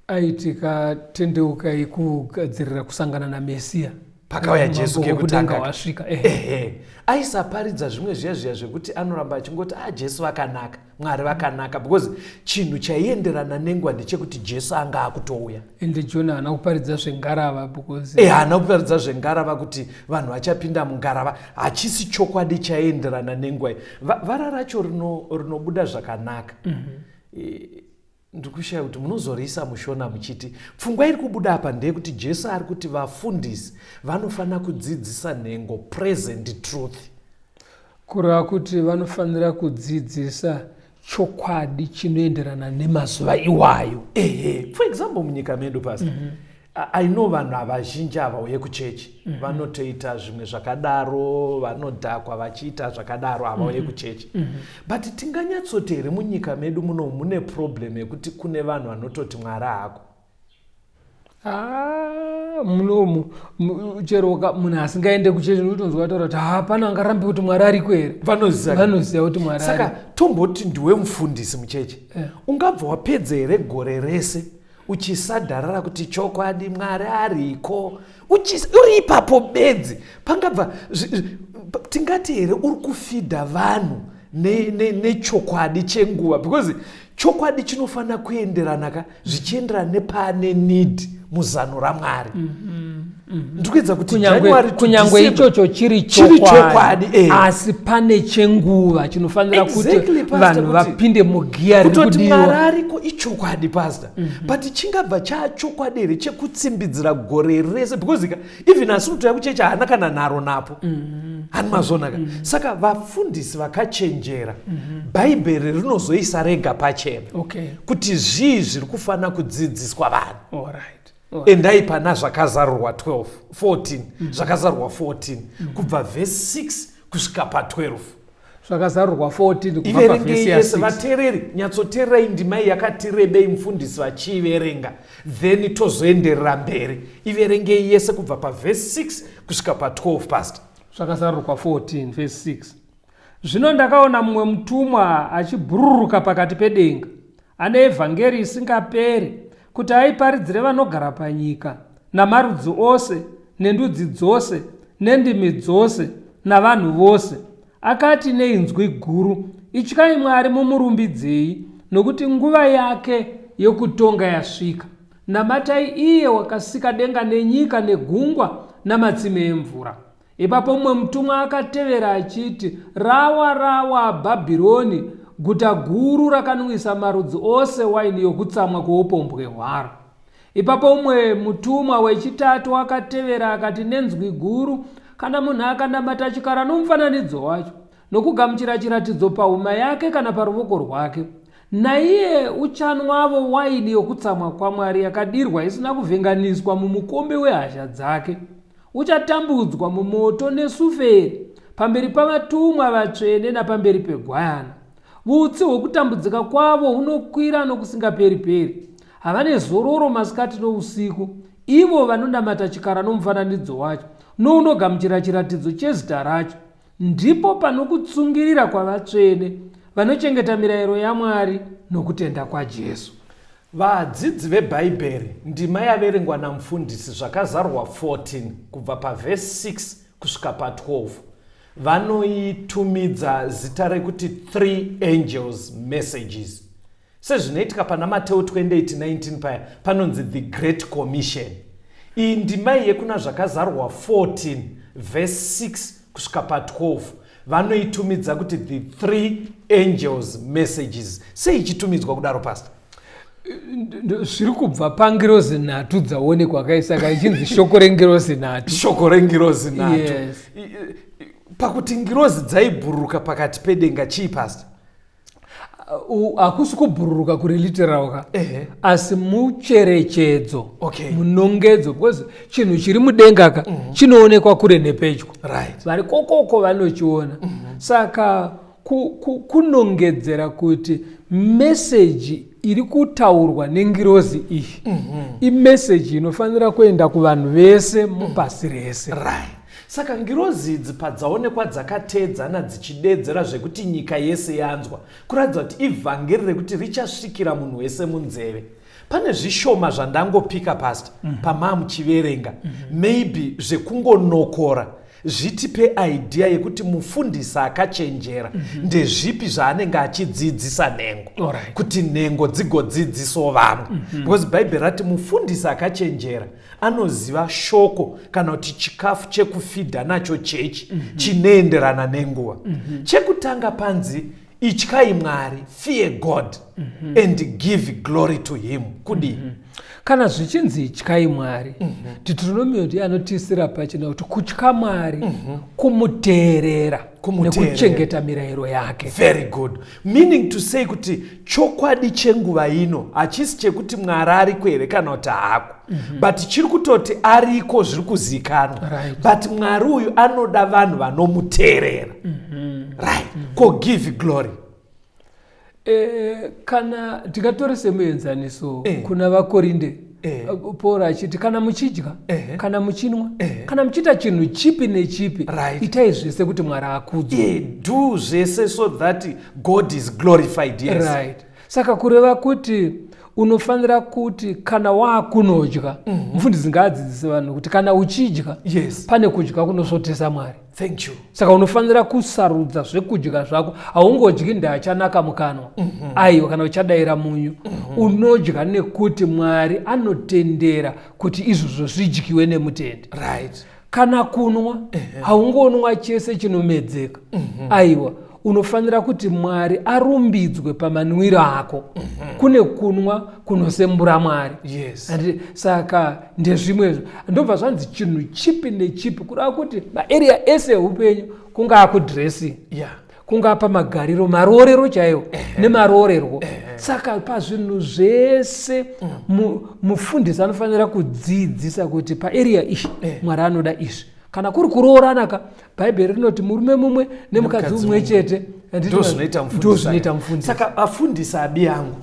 Aiti katendeukai kugadzirira kusangana naMesiya. Pakauya Jesu Mambo kekutanga. wekudenga wasvika. Ehe. Aisaparidza zvimwe zviya zviya zvekuti anoramba achingoti, Jesu vakanaka, Mwari vakanaka, because chinhu chaienderana nenguva ndechekuti Jesu anga akutouya. Ende John haana kuparidza zvengarava because Haana kuparidza zvengarava kuti vanhu vachapinda mungarava. Hachisi chokwadi chaienderana nenguva iyi. Vara racho rinobuda zvakanaka. Ndiri kushaya kuti munozoriisa mushona muchiti pfungwa iri kubuda apa ndeyekuti Jesu ari kuti vafundisi vanofanira kudzidzisa nhengo present truth. Kureva kuti vanofanira kudzidzisa chokwadi chinoenderana nemazuva iwayo. For example, munyika medu pastor, I know vanhu havazhinji havauye kuchechi. Vanotoita zvimwe zvakadaro, vanodhakwa vachiita zvakadaro, havauye kuchechi. But tinganyatsoti here munyika medu muno mune problem yekuti kune vanhu vanototi Mwari haako? Munomu, chero munhu asingaende kuchechi unotonzwa ataura kuti hapana angarambe kuti Mwari ariko here. Vanoziva. Vanoziva kuti Mwari Saka ariko. tomboti ndiwe mufundisi muchechi. Ungabva wapedza here gore rese uchisadharara kuti chokwadi Mwari ariko? Uri ipapo bedzi. Pangabva tingati here uri kufidha vanhu nechokwadi chenguva, because chokwadi chinofanira kuenderana ka, zvichienderana nepane need muzano raMwari. Ndiri kuedza kuti January to Kunyangwe December ichocho chiri chiri chokwadi, chokwadi, eh. asi pane chenguva chinofanira kuti Exactly, Pastor, vanhu kuti vapinde mugiya riri kutoti kudiwa. Mwari ariko ichokwadi, pastor, but chingabva chachokwadi here chekutsimbidzira gore rese? Because ka even asi kutoya kuchechi haana kana nharo napo, hani mazvona ka? Saka vafundisi vakachenjera, Bhaibheri rinozoisa rega pachena kuti zvii zviri kufanira kudzidziswa vanhu. Endai pana Zvakazarurwa 12 14, Zvakazarurwa 14 kubva vhesi 6 kusvika pa12. Zvakazarurwa 14 kubva Iverengei pavhesi yese. ya6. Vateereri, nyatsoteererai ndima iyi yakati rebei, mufundisi vachiiverenga, then tozoenderera mberi. Iverengei yese kubva pavhesi 6 kusvika pa12, pastor. Zvakazarurwa 14 vhesi 6: Zvino ndakaona mumwe mutumwa achibhururuka pakati pedenga, ane evhangeri isingaperi, kuti aiparidzire vanogara panyika, namarudzi ose, nendudzi dzose, nendimi dzose, navanhu vose. Akati neinzwi guru, "Ityai Mwari, mumurumbidzei, nokuti nguva yake yokutonga yasvika. Namatai iye wakasika denga nenyika negungwa namatsime emvura." Ipapo mumwe mutumwa akatevera achiti, "Rawa, rawa Bhabhironi, guta guru rakanwisa marudzi ose waini yokutsamwa kwoupombwe hwaro." Ipapo mumwe mutumwa wechitatu akatevera akati nenzwi guru, "Kana munhu akanamata chikara nomufananidzo wacho, nokugamuchira chiratidzo pahuma yake kana paruoko rwake, naiye uchanwavo waini yokutsamwa kwaMwari yakadirwa isina kuvhenganiswa mumukombe wehasha dzake. Uchatambudzwa mumoto nesuferi pamberi pavatumwa vatsvene napamberi peGwayana. Utsi hwokutambudzika kwavo hunokwira nokusingaperi-peri. Havane zororo masikati nousiku, ivo vanonamata chikara nomufananidzo wacho, nounogamuchira chiratidzo chezita racho." Ndipo panokutsungirira kwavatsvene vanochengeta mirayiro yaMwari nokutenda kwaJesu. Vadzidzi vebhaibheri, ndima yaverengwa namufundisi, Zvakazarurwa 14 kubva pavhesi 6 kusvika pa12, vanoitumidza zita rekuti Three Angels Messages, sezvinoitika pana Mateo 28:19 paya panonzi the Great Commission. Iyi ndima iyi yekuna Zvakazarurwa 14 vhesi 6 kusvika pa12 vanoitumidza kuti the Three Angels Messages. Sei ichitumidzwa kudaro, pastor? Zviri kubva pangirozi nhatu dzaonekwa kaisaka ichinzi shoko rengirozi nhatu. Shoko rengirozi nhatu. Yes. Pakuti ngirozi dzaibhururuka pakati pedenga chii, pastor? Hakusi kubhururuka kuri literal ka, asi mucherechedzo, munongedzo, because chinhu chiri mudenga ka chinoonekwa kure nepedyo. Vari kokoko vanochiona. Saka kunongedzera kuti meseji iri kutaurwa nengirozi iyi imeseji inofanira kuenda kuvanhu vese mupasi rese. Right, saka ngirozi idzi padzaonekwa dzakateedzana dzichidedzera zvekuti nyika yese yanzwa, kuratidza kuti ivhangeri rekuti richasvikira munhu wese munzeve. Pane zvishoma zvandangopika, pastor, pamaa muchiverenga, maybe zvekungonokora zvitipe idea yekuti mufundisi akachenjera ndezvipi zvaanenge achidzidzisa nhengo, kuti nhengo dzigodzidzisawo vamwe, because Bhaibheri rati mufundisi akachenjera anoziva shoko kana kuti chikafu chekufidha nacho chechi chinoenderana nenguva. Chekutanga panzi ityai Mwari, fear God and give glory to him. Kudii? Kana zvichinzi ityai Mwari, Deuteronomio ndiye anotiisira pachena kuti kutya Mwari kumuteerera Kumuteerera. nekuchengeta mirayiro yake. Very good. Meaning to say kuti chokwadi chenguva ino hachisi chekuti Mwari ariko here kana kuti haako, but chiri kutoti ariko, zviri kuzikanwa, but Mwari uyu anoda vanhu vanomuteerera, right? Ko give glory? Kana tingatore semuenzaniso kuna Vakorinde, Paul achiti kana muchidya, kana muchinwa, kana muchiita chinhu chipi nechipi, itai zvese kuti Mwari akudzwe. Yeah, do zvese so that God is glorified, yes. Right, saka kureva kuti Unofanira kuti kana waakunodya, mufundisi ngaadzidzise vanhu kuti kana uchidya, pane kudya kunosvotesa Mwari. Thank you. Saka unofanira kusarudza zvekudya zvako. Haungodyi ndaachanaka mukanwa, aiwa, kana uchadayira munyu. Unodya nekuti Mwari anotendera kuti izvozvo zvidyiwe nemutendi. Kana kunwa, haungonwa chese chinomedzeka, aiwa. Unofanira kuti Mwari arumbidzwe pamanwiro ako. Kune kunwa kunosembura Mwari. Saka ndezvimwezvo. Ndobva zvanzi chinhu chipi nechipi, kureva kuti maarea ese eupenyu, kungaa kudressing, kungaa pamagariro, maroorero chaiwo nemaroorerwo. Saka pazvinhu zvese, mufundisi anofanira kudzidzisa kuti paarea iyi Mwari anoda izvi. Kana kuri kuroorana ka, Bhaibheri rinoti murume mumwe nemukadzi mumwe chete. Ndozvinoita mufundisi. Saka vafundisi abi yangu,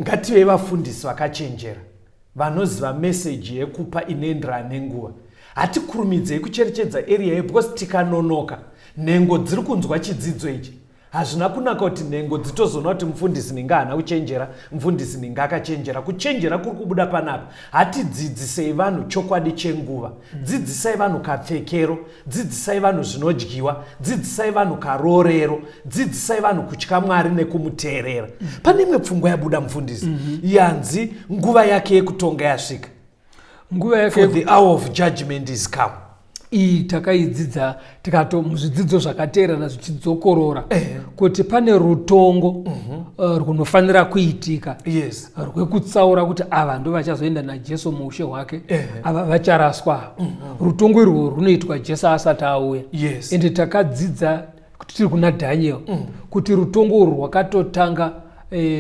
ngative vafundisi vakachenjera, vanoziva meseji yekupa inoenderana nenguva. Hatikurumidzei kucherechedza area ye, because tikanonoka, nhengo dziri kunzwa chidzidzo ichi. Hazvina kunaka kuti nhengo dzitozoona kuti mufundisi ninga haana kuchenjera, mufundisi ninga akachenjera. Kuchenjera kuri kubuda panapa, hatidzidzisei vanhu chokwadi chenguva. Dzidzisai vanhu kapfekero, dzidzisai vanhu zvinodyiwa, dzidzisai vanhu karoorero, dzidzisai vanhu kutya Mwari nekumuteerera. Pane imwe pfungwa yabuda, mufundisi, yanzi nguva yake yekutonga yasvika. Nguva yake. For the hour of judgment is come. Iyi takaidzidza tikato muzvidzidzo zvakateerana zvichidzokorora kuti pane rutongo runofanira kuitika rwekutsaura kuti ava ndo vachazoenda naJesu muushe hwake, ava vacharaswa. Rutongo irwo runoitwa Jesu asati auya. Ende takadzidza kuti tiri kuna Daniel kuti rutongo urwu rwakatotanga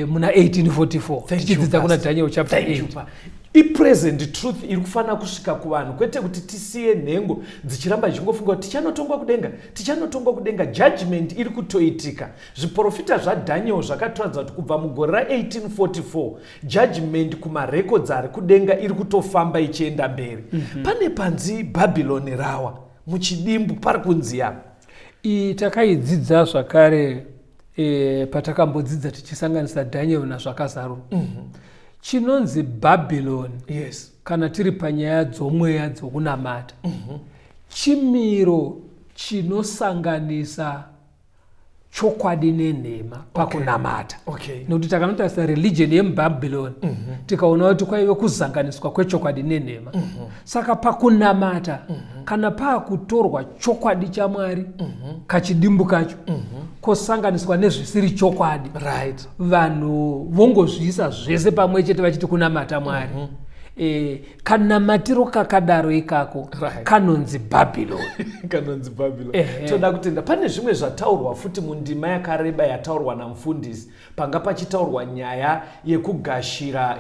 muna 1844, tichidzidza kuna Daniel chapter 8. Ipresent truth iri kufanira kusvika kuvanhu, kwete kuti tisiye nhengo dzichiramba dzichingofunga kuti tichanotongwa kudenga, tichanotongwa kudenga. Judgment iri kutoitika. Zviprofita zvaDaniel zvakatoratidza kuti kubva mugore ra1844 judgment kumarecords ari kudenga iri kutofamba ichienda mberi. Pane panzi Bhabhironi rawa, muchidimbu pari kunzi apa. Iyi takaidzidza zvakare patakambodzidza tichisanganisa Daniel nazvakazarurwa. Chinonzi Bhabhironi, kana tiri panyaya dzomweya dzokunamata, chimiro chinosanganisa chokwadi nenhema pakunamata. Nekuti takanotarisa religion yemubhabhironi, tikaona kuti kwaive kuzanganiswa kwechokwadi nenhema. Saka pakunamata, kana paakutorwa chokwadi chaMwari, kachidimbu kacho kosanganiswa nezvisiri chokwadi, vanhu vongozviisa zvese pamwe chete vachiti kunamata Mwari. Kanamatiro kakadaro ikako kanonzi Bhabhironi. Kanonzi Bhabhironi. Toda kutenda. Pane zvimwe zvataurwa futi mundima yakareba yataurwa namufundisi, panga pachitaurwa nyaya yekugashira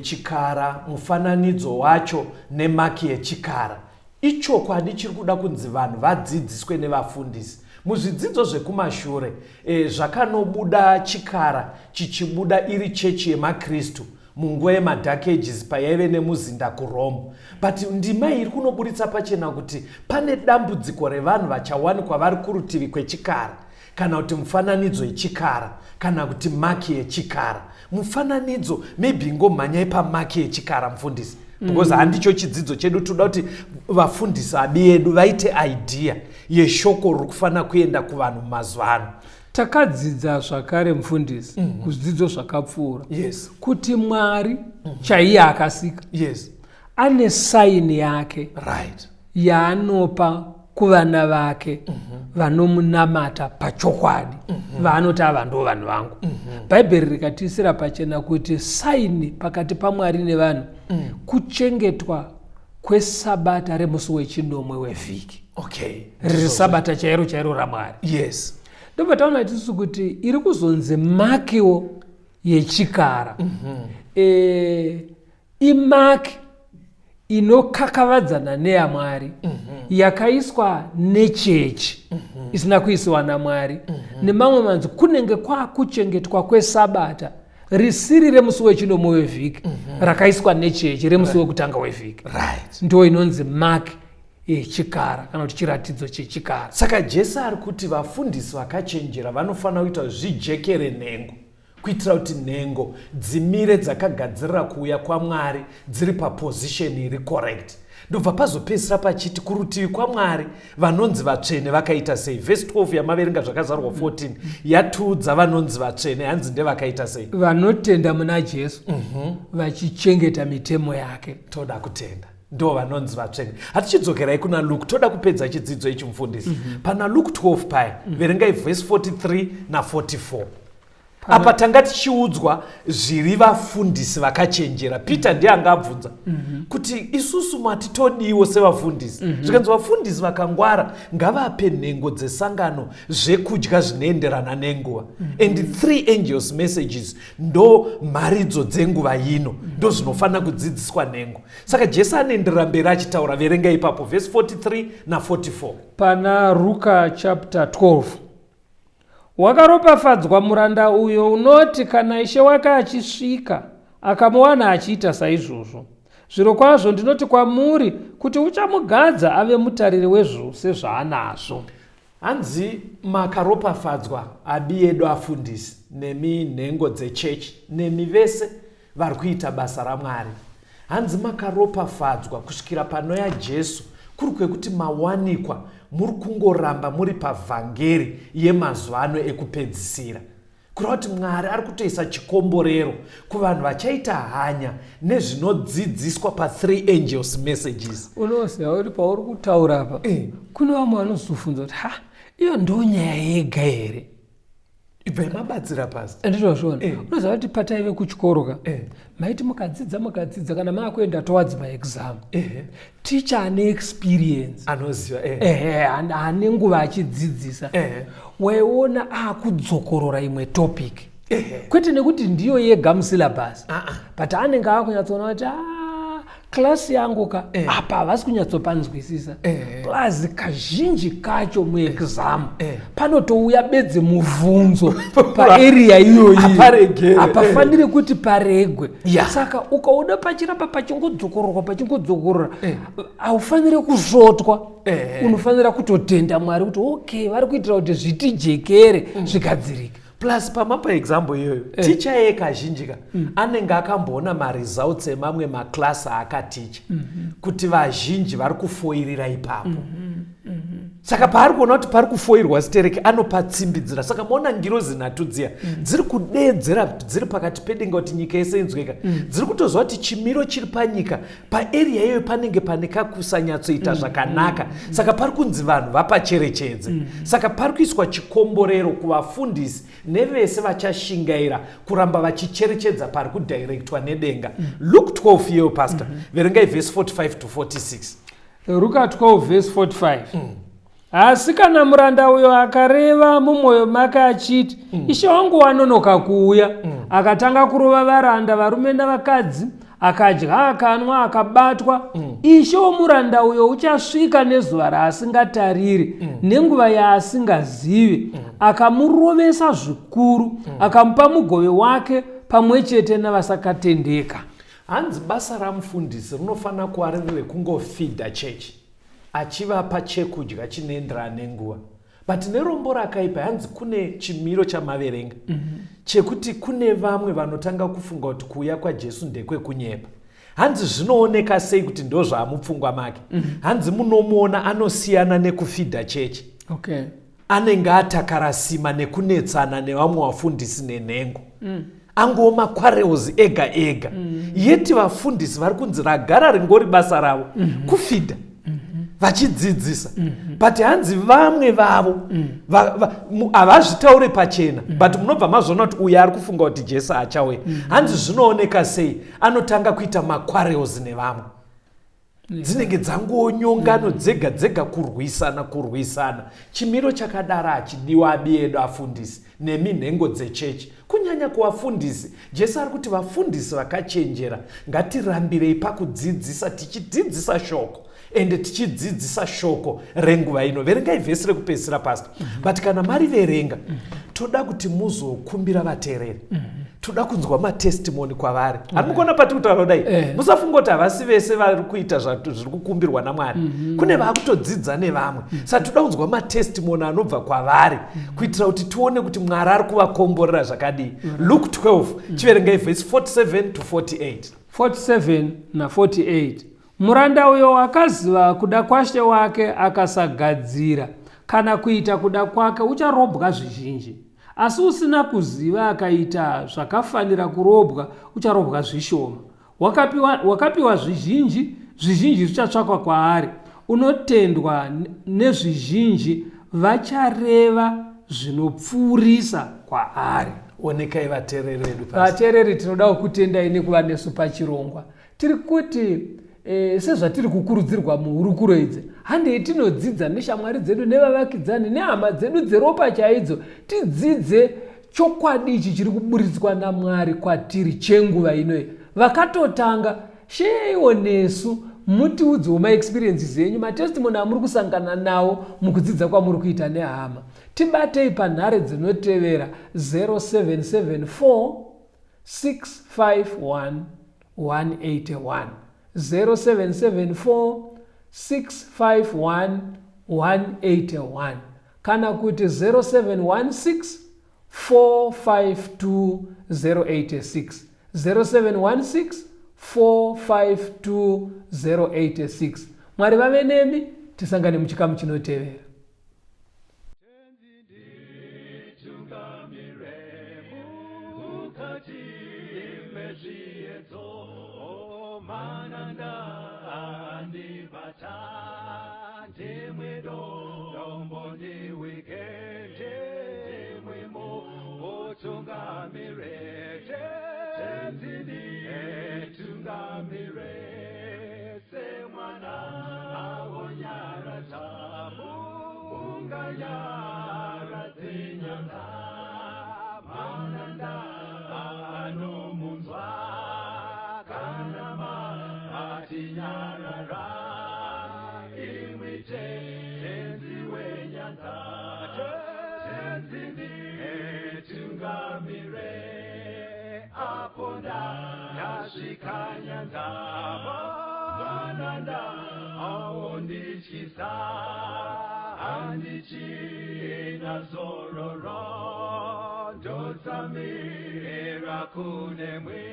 chikara, mufananidzo wacho nemaki yechikara. Ichokwadi chiri kuda kunzi vanhu vadzidziswe nevafundisi. Muzvidzidzo zvekumashure, zvakanobuda chikara chichibuda iri chechi yemakristu munguva yemadark ages payaive nemuzinda kuRome. But ndima iyi iri kunoburitsa pachena kuti pane dambudziko revanhu vachawanikwa vari kurutivi kwechikara, kana kuti mufananidzo yechikara, kana kuti maki yechikara. Mufananidzo, maybe ingomhanyai pamaki yechikara, mufundisi, because handicho chidzidzo chedu. Toda kuti vafundisi abi edu vaite idea yeshoko riri kufanira kuenda kuvanhu mumazuva ano. Takadzidza zvakare, mufundisi, kuzvidzidzo zvakapfuura kuti Mwari chaiye akasika ane saini yake yaanopa kuvana vake vanomunamata pachokwadi, vaanoti ava ndo vanhu vangu. Bhaibheri rikatiisira pachena kuti saini pakati paMwari nevanhu kuchengetwa kwesabata remusi wechinomwe wevhiki, riri sabata chairo chairo raMwari. Ndobva taona isusu kuti iri kuzonzi makiwo yechikara, imaki inokakavadzana neyamwari, yakaiswa nechechi, isina kuisiwa naMwari. Nemamwe manzi, kunenge kwakuchengetwa kwesabata risiri remusi wechinomwe wevhiki rakaiswa nechechi, remusi wekutanga wevhiki. Ndo inonzi mark yechikara, kana kuti chiratidzo chechikara. Saka Jesu ari kuti vafundisi vakachenjera vanofanira kuita zvijekere nhengo. Kuitira kuti nhengo dzimire dzakagadzirira kuuya kwaMwari dziri paposition iri correct. Ndobva pazopedzisira pachiti kurutivi kwaMwari vanonzi vatsvene vakaita sei? Vhesi 12 yamaverenga Zvakazarurwa 14 yatiudza vanonzi vatsvene hanzi ndevakaita sei? Vanotenda muna Jesu vachichengeta mitemo yake. Toda kutenda, ndo vanonzi vatsvene. Hatichidzokerai kuna Luke, toda kupedza chidzidzo ichi, mufundisi. Pana Luke 12 paya, verengai vhesi 43 na44. Apa tanga tichiudzwa zviri vafundisi vakachenjera. Peter ndiye anga abvunza kuti isusu matitodiwo sevafundisi. Zvikanzi vafundisi vakangwara ngavape nhengo dzesangano zvekudya zvinoenderana nenguva. And three angels messages ndo mharidzo dzenguva ino, ndo zvinofanira kudzidziswa nhengo. Saka Jesu anoenderera mberi achitaura. Verenga ipapo vhesi 43 na44. Pana Ruka chapter 12: "Wakaropafadzwa muranda uyo unoti kana ishe wake achisvika akamuwana achiita saizvozvo. Zviro kwazvo ndinoti kwamuri kuti uchamugadza ave mutariri wezvose zvaanazvo." Hanzi makaropafadzwa abi edu afundisi, nemi nhengo dzechechi, nemi vese vari kuita basa raMwari. Hanzi makaropafadzwa kusvikira panoya Jesu, kuri kwekuti mawanikwa muri kungoramba muri pavhangeri yemazuva ano ekupedzisira. Kureva kuti Mwari ari kutoisa chikomborero kuvanhu vachaita hanya nezvinodzidziswa pa3 angels messages. Unoziva kuti pauri kutaura apa, kune vamwe vanozofunza kuti, "Ha, iyo ndo nyaya yega here?" Ibvai mabatsira, pasi. Ndizvozvona. Unoziva kuti pataive kuchikoro ka, maiti mukadzidza, mukadzidza, kana maakuenda towards maexam, ticha ane experience, anoziva. Ehe, ane nguva achidzidzisa, waiona akudzokorora imwe topic, kwete nekuti ndiyo yega musyllabus, but anenge akunyatsoona kuti, "Ah, klasi yangu ka, apa havasi kunyatsopanzwisisa." Plus kazhinji kacho muexam panotouya bedzi mubvunzo paarea iyoyi. Haparegere, Hapafaniri kuti paregwe. Saka ukaona pachiramba pachingodzokororwa, pachingodzokorora, haufaniri kusvotwa. Unofanira kutotenda Mwari kuti, okay, vari kuitira kuti zvitijekere, zvigadzirike. Plus pamapa example iyoyo, ticha iye kazhinji ka anenge akamboona maresults emamwe maklasi aakaticha kuti vazhinji vari kufoirira ipapo. Saka paari kuona kuti pari kufoirwa sitereke, anopatsimbidzira. Saka maona ngirozi nhatu dziya dziri kudeedzera dziri pakati pedenga kuti nyika yese inzweka, dziri kutoziva kuti chimiro chiri panyika paarea iyoyo panenge pane kakusanyatsoita zvakanaka. Saka pari kunzi vanhu vapacherechedze. Saka pari kuiswa chikomborero kuvafundisi nevese vachashingaira kuramba vachicherechedza pari kudhairektwa nedenga. Luke 12 iyoyo, pastor, verengai vhesi 45 to 46. Ruka 12 vhesi 45: "Asi kana muranda uyo akareva mumwoyo make achiti, 'Ishe wangu wanonoka kuuya,' akatanga kurova varanda varume navakadzi, akadya, akanwa, akabatwa, ishe womuranda uyo uchasvika nezuva raasingatariri nenguva yaasingazivi, akamurovesa zvikuru, akamupa mugove wake pamwe chete navasakatendeka." Hanzi basa ramufundisi rinofanira kuva riri rekungofidha chechi, achivapa chekudya chinoenderana nenguva. But nerombo rakaipa, hanzi kune chimiro chamaverenga chekuti kune vamwe vanotanga kufunga kuti kuuya kwaJesu ndekwekunyepa. Hanzi zvinooneka sei kuti ndo zvaamupfungwa make? Hanzi munomuona anosiyana nekufidha chechi. Anenge atakarasima nekunetsana nevamwe vafundisi nenhengo, angova maquarrels ega ega. Yeti vafundisi vari kunzi ragara ringori basa ravo kufidha vachidzidzisa. But hanzi vamwe vavo havazvitaure pachena, but munobva mazvoona kuti uyu ari kufunga kuti Jesu achauya. Hanzi zvinooneka sei? Anotanga kuita maquarrels nevamwe, dzinenge dzangonyongano dzega dzega, kurwisana, kurwisana. Chimiro chakadaro hachidiwa abi edu afundisi nemi nhengo dzechechi, kunyanya kuvafundisi. Jesu ari kuti vafundisi vakachenjera ngatirambirei pakudzidzisa, tichidzidzisa shoko, ende tichidzidzisa shoko renguva ino. Verengai vhesi rekupedzisira, pastor. But kana mariverenga, toda kuti muzokumbira vateereri. Toda kunzwa matestimony kwavari. Hari mukuona pati kutaura kudai? Musafunga kuti havasi vese vari kuita zviri kukumbirwa naMwari. Kune vaakutodzidza nevamwe. Saka toda kunzwa matestimony anobva kwavari, kuitira kuti tione kuti Mwari ari kuvakomborera zvakadii. Luke 12, chiverengai vhesi 47 to 48. 47 na48. Muranda uyo wakaziva kuda kwashe wake akasagadzira kana kuita kuda kwake ucharobwa zvizhinji, asi usina kuziva akaita zvakafanira kurobwa ucharobwa zvishoma. Wakapiwa zvizhinji, zvizhinji zvichatsvakwa kwaari. Unotendwa nezvizhinji, vachareva zvinopfuurisa kwaari. Onekai vateereri vedu pasi. Vateereri, tinoda kukutendai nekuva nesu pachirongwa. Tiri kuti sezvatiri kukurudzirwa muhurukuro idzi, handei tinodzidza neshamwari dzedu, nevavakidzani, nehama dzedu dzeropa chaidzo, tidzidze chokwadi ichi chiri kuburitswa naMwari kwatiri chenguva inoyi. Vakatotanga, sheyaiwo nesu, mutiudzewo maexperiences enyu, matestimony amuri kusangana nawo mukudzidza kwamuri kuita nehama. Tibatei panhare dzinotevera: 0774 651 181, 0774 651 181, kana kuti 0716 452 086, 0716 452 086. Mwari vave nemi, tisangane muchikamu chinotevera. Tungamire mukati mezviedzo, mananda andibata, ndimwe dombo ndiwike, ndimwimo utungamire, Tenzi nditungamire, semwana awonyaradza unganyaradze nyanza, mananda anomunzwa kana matinyarara, imwi Tenzi wenyanza, Tenzi nditungamire, apo ndasvika nyanza, mananda aondityisa, handichina zororo, ndotsamira kunemwi.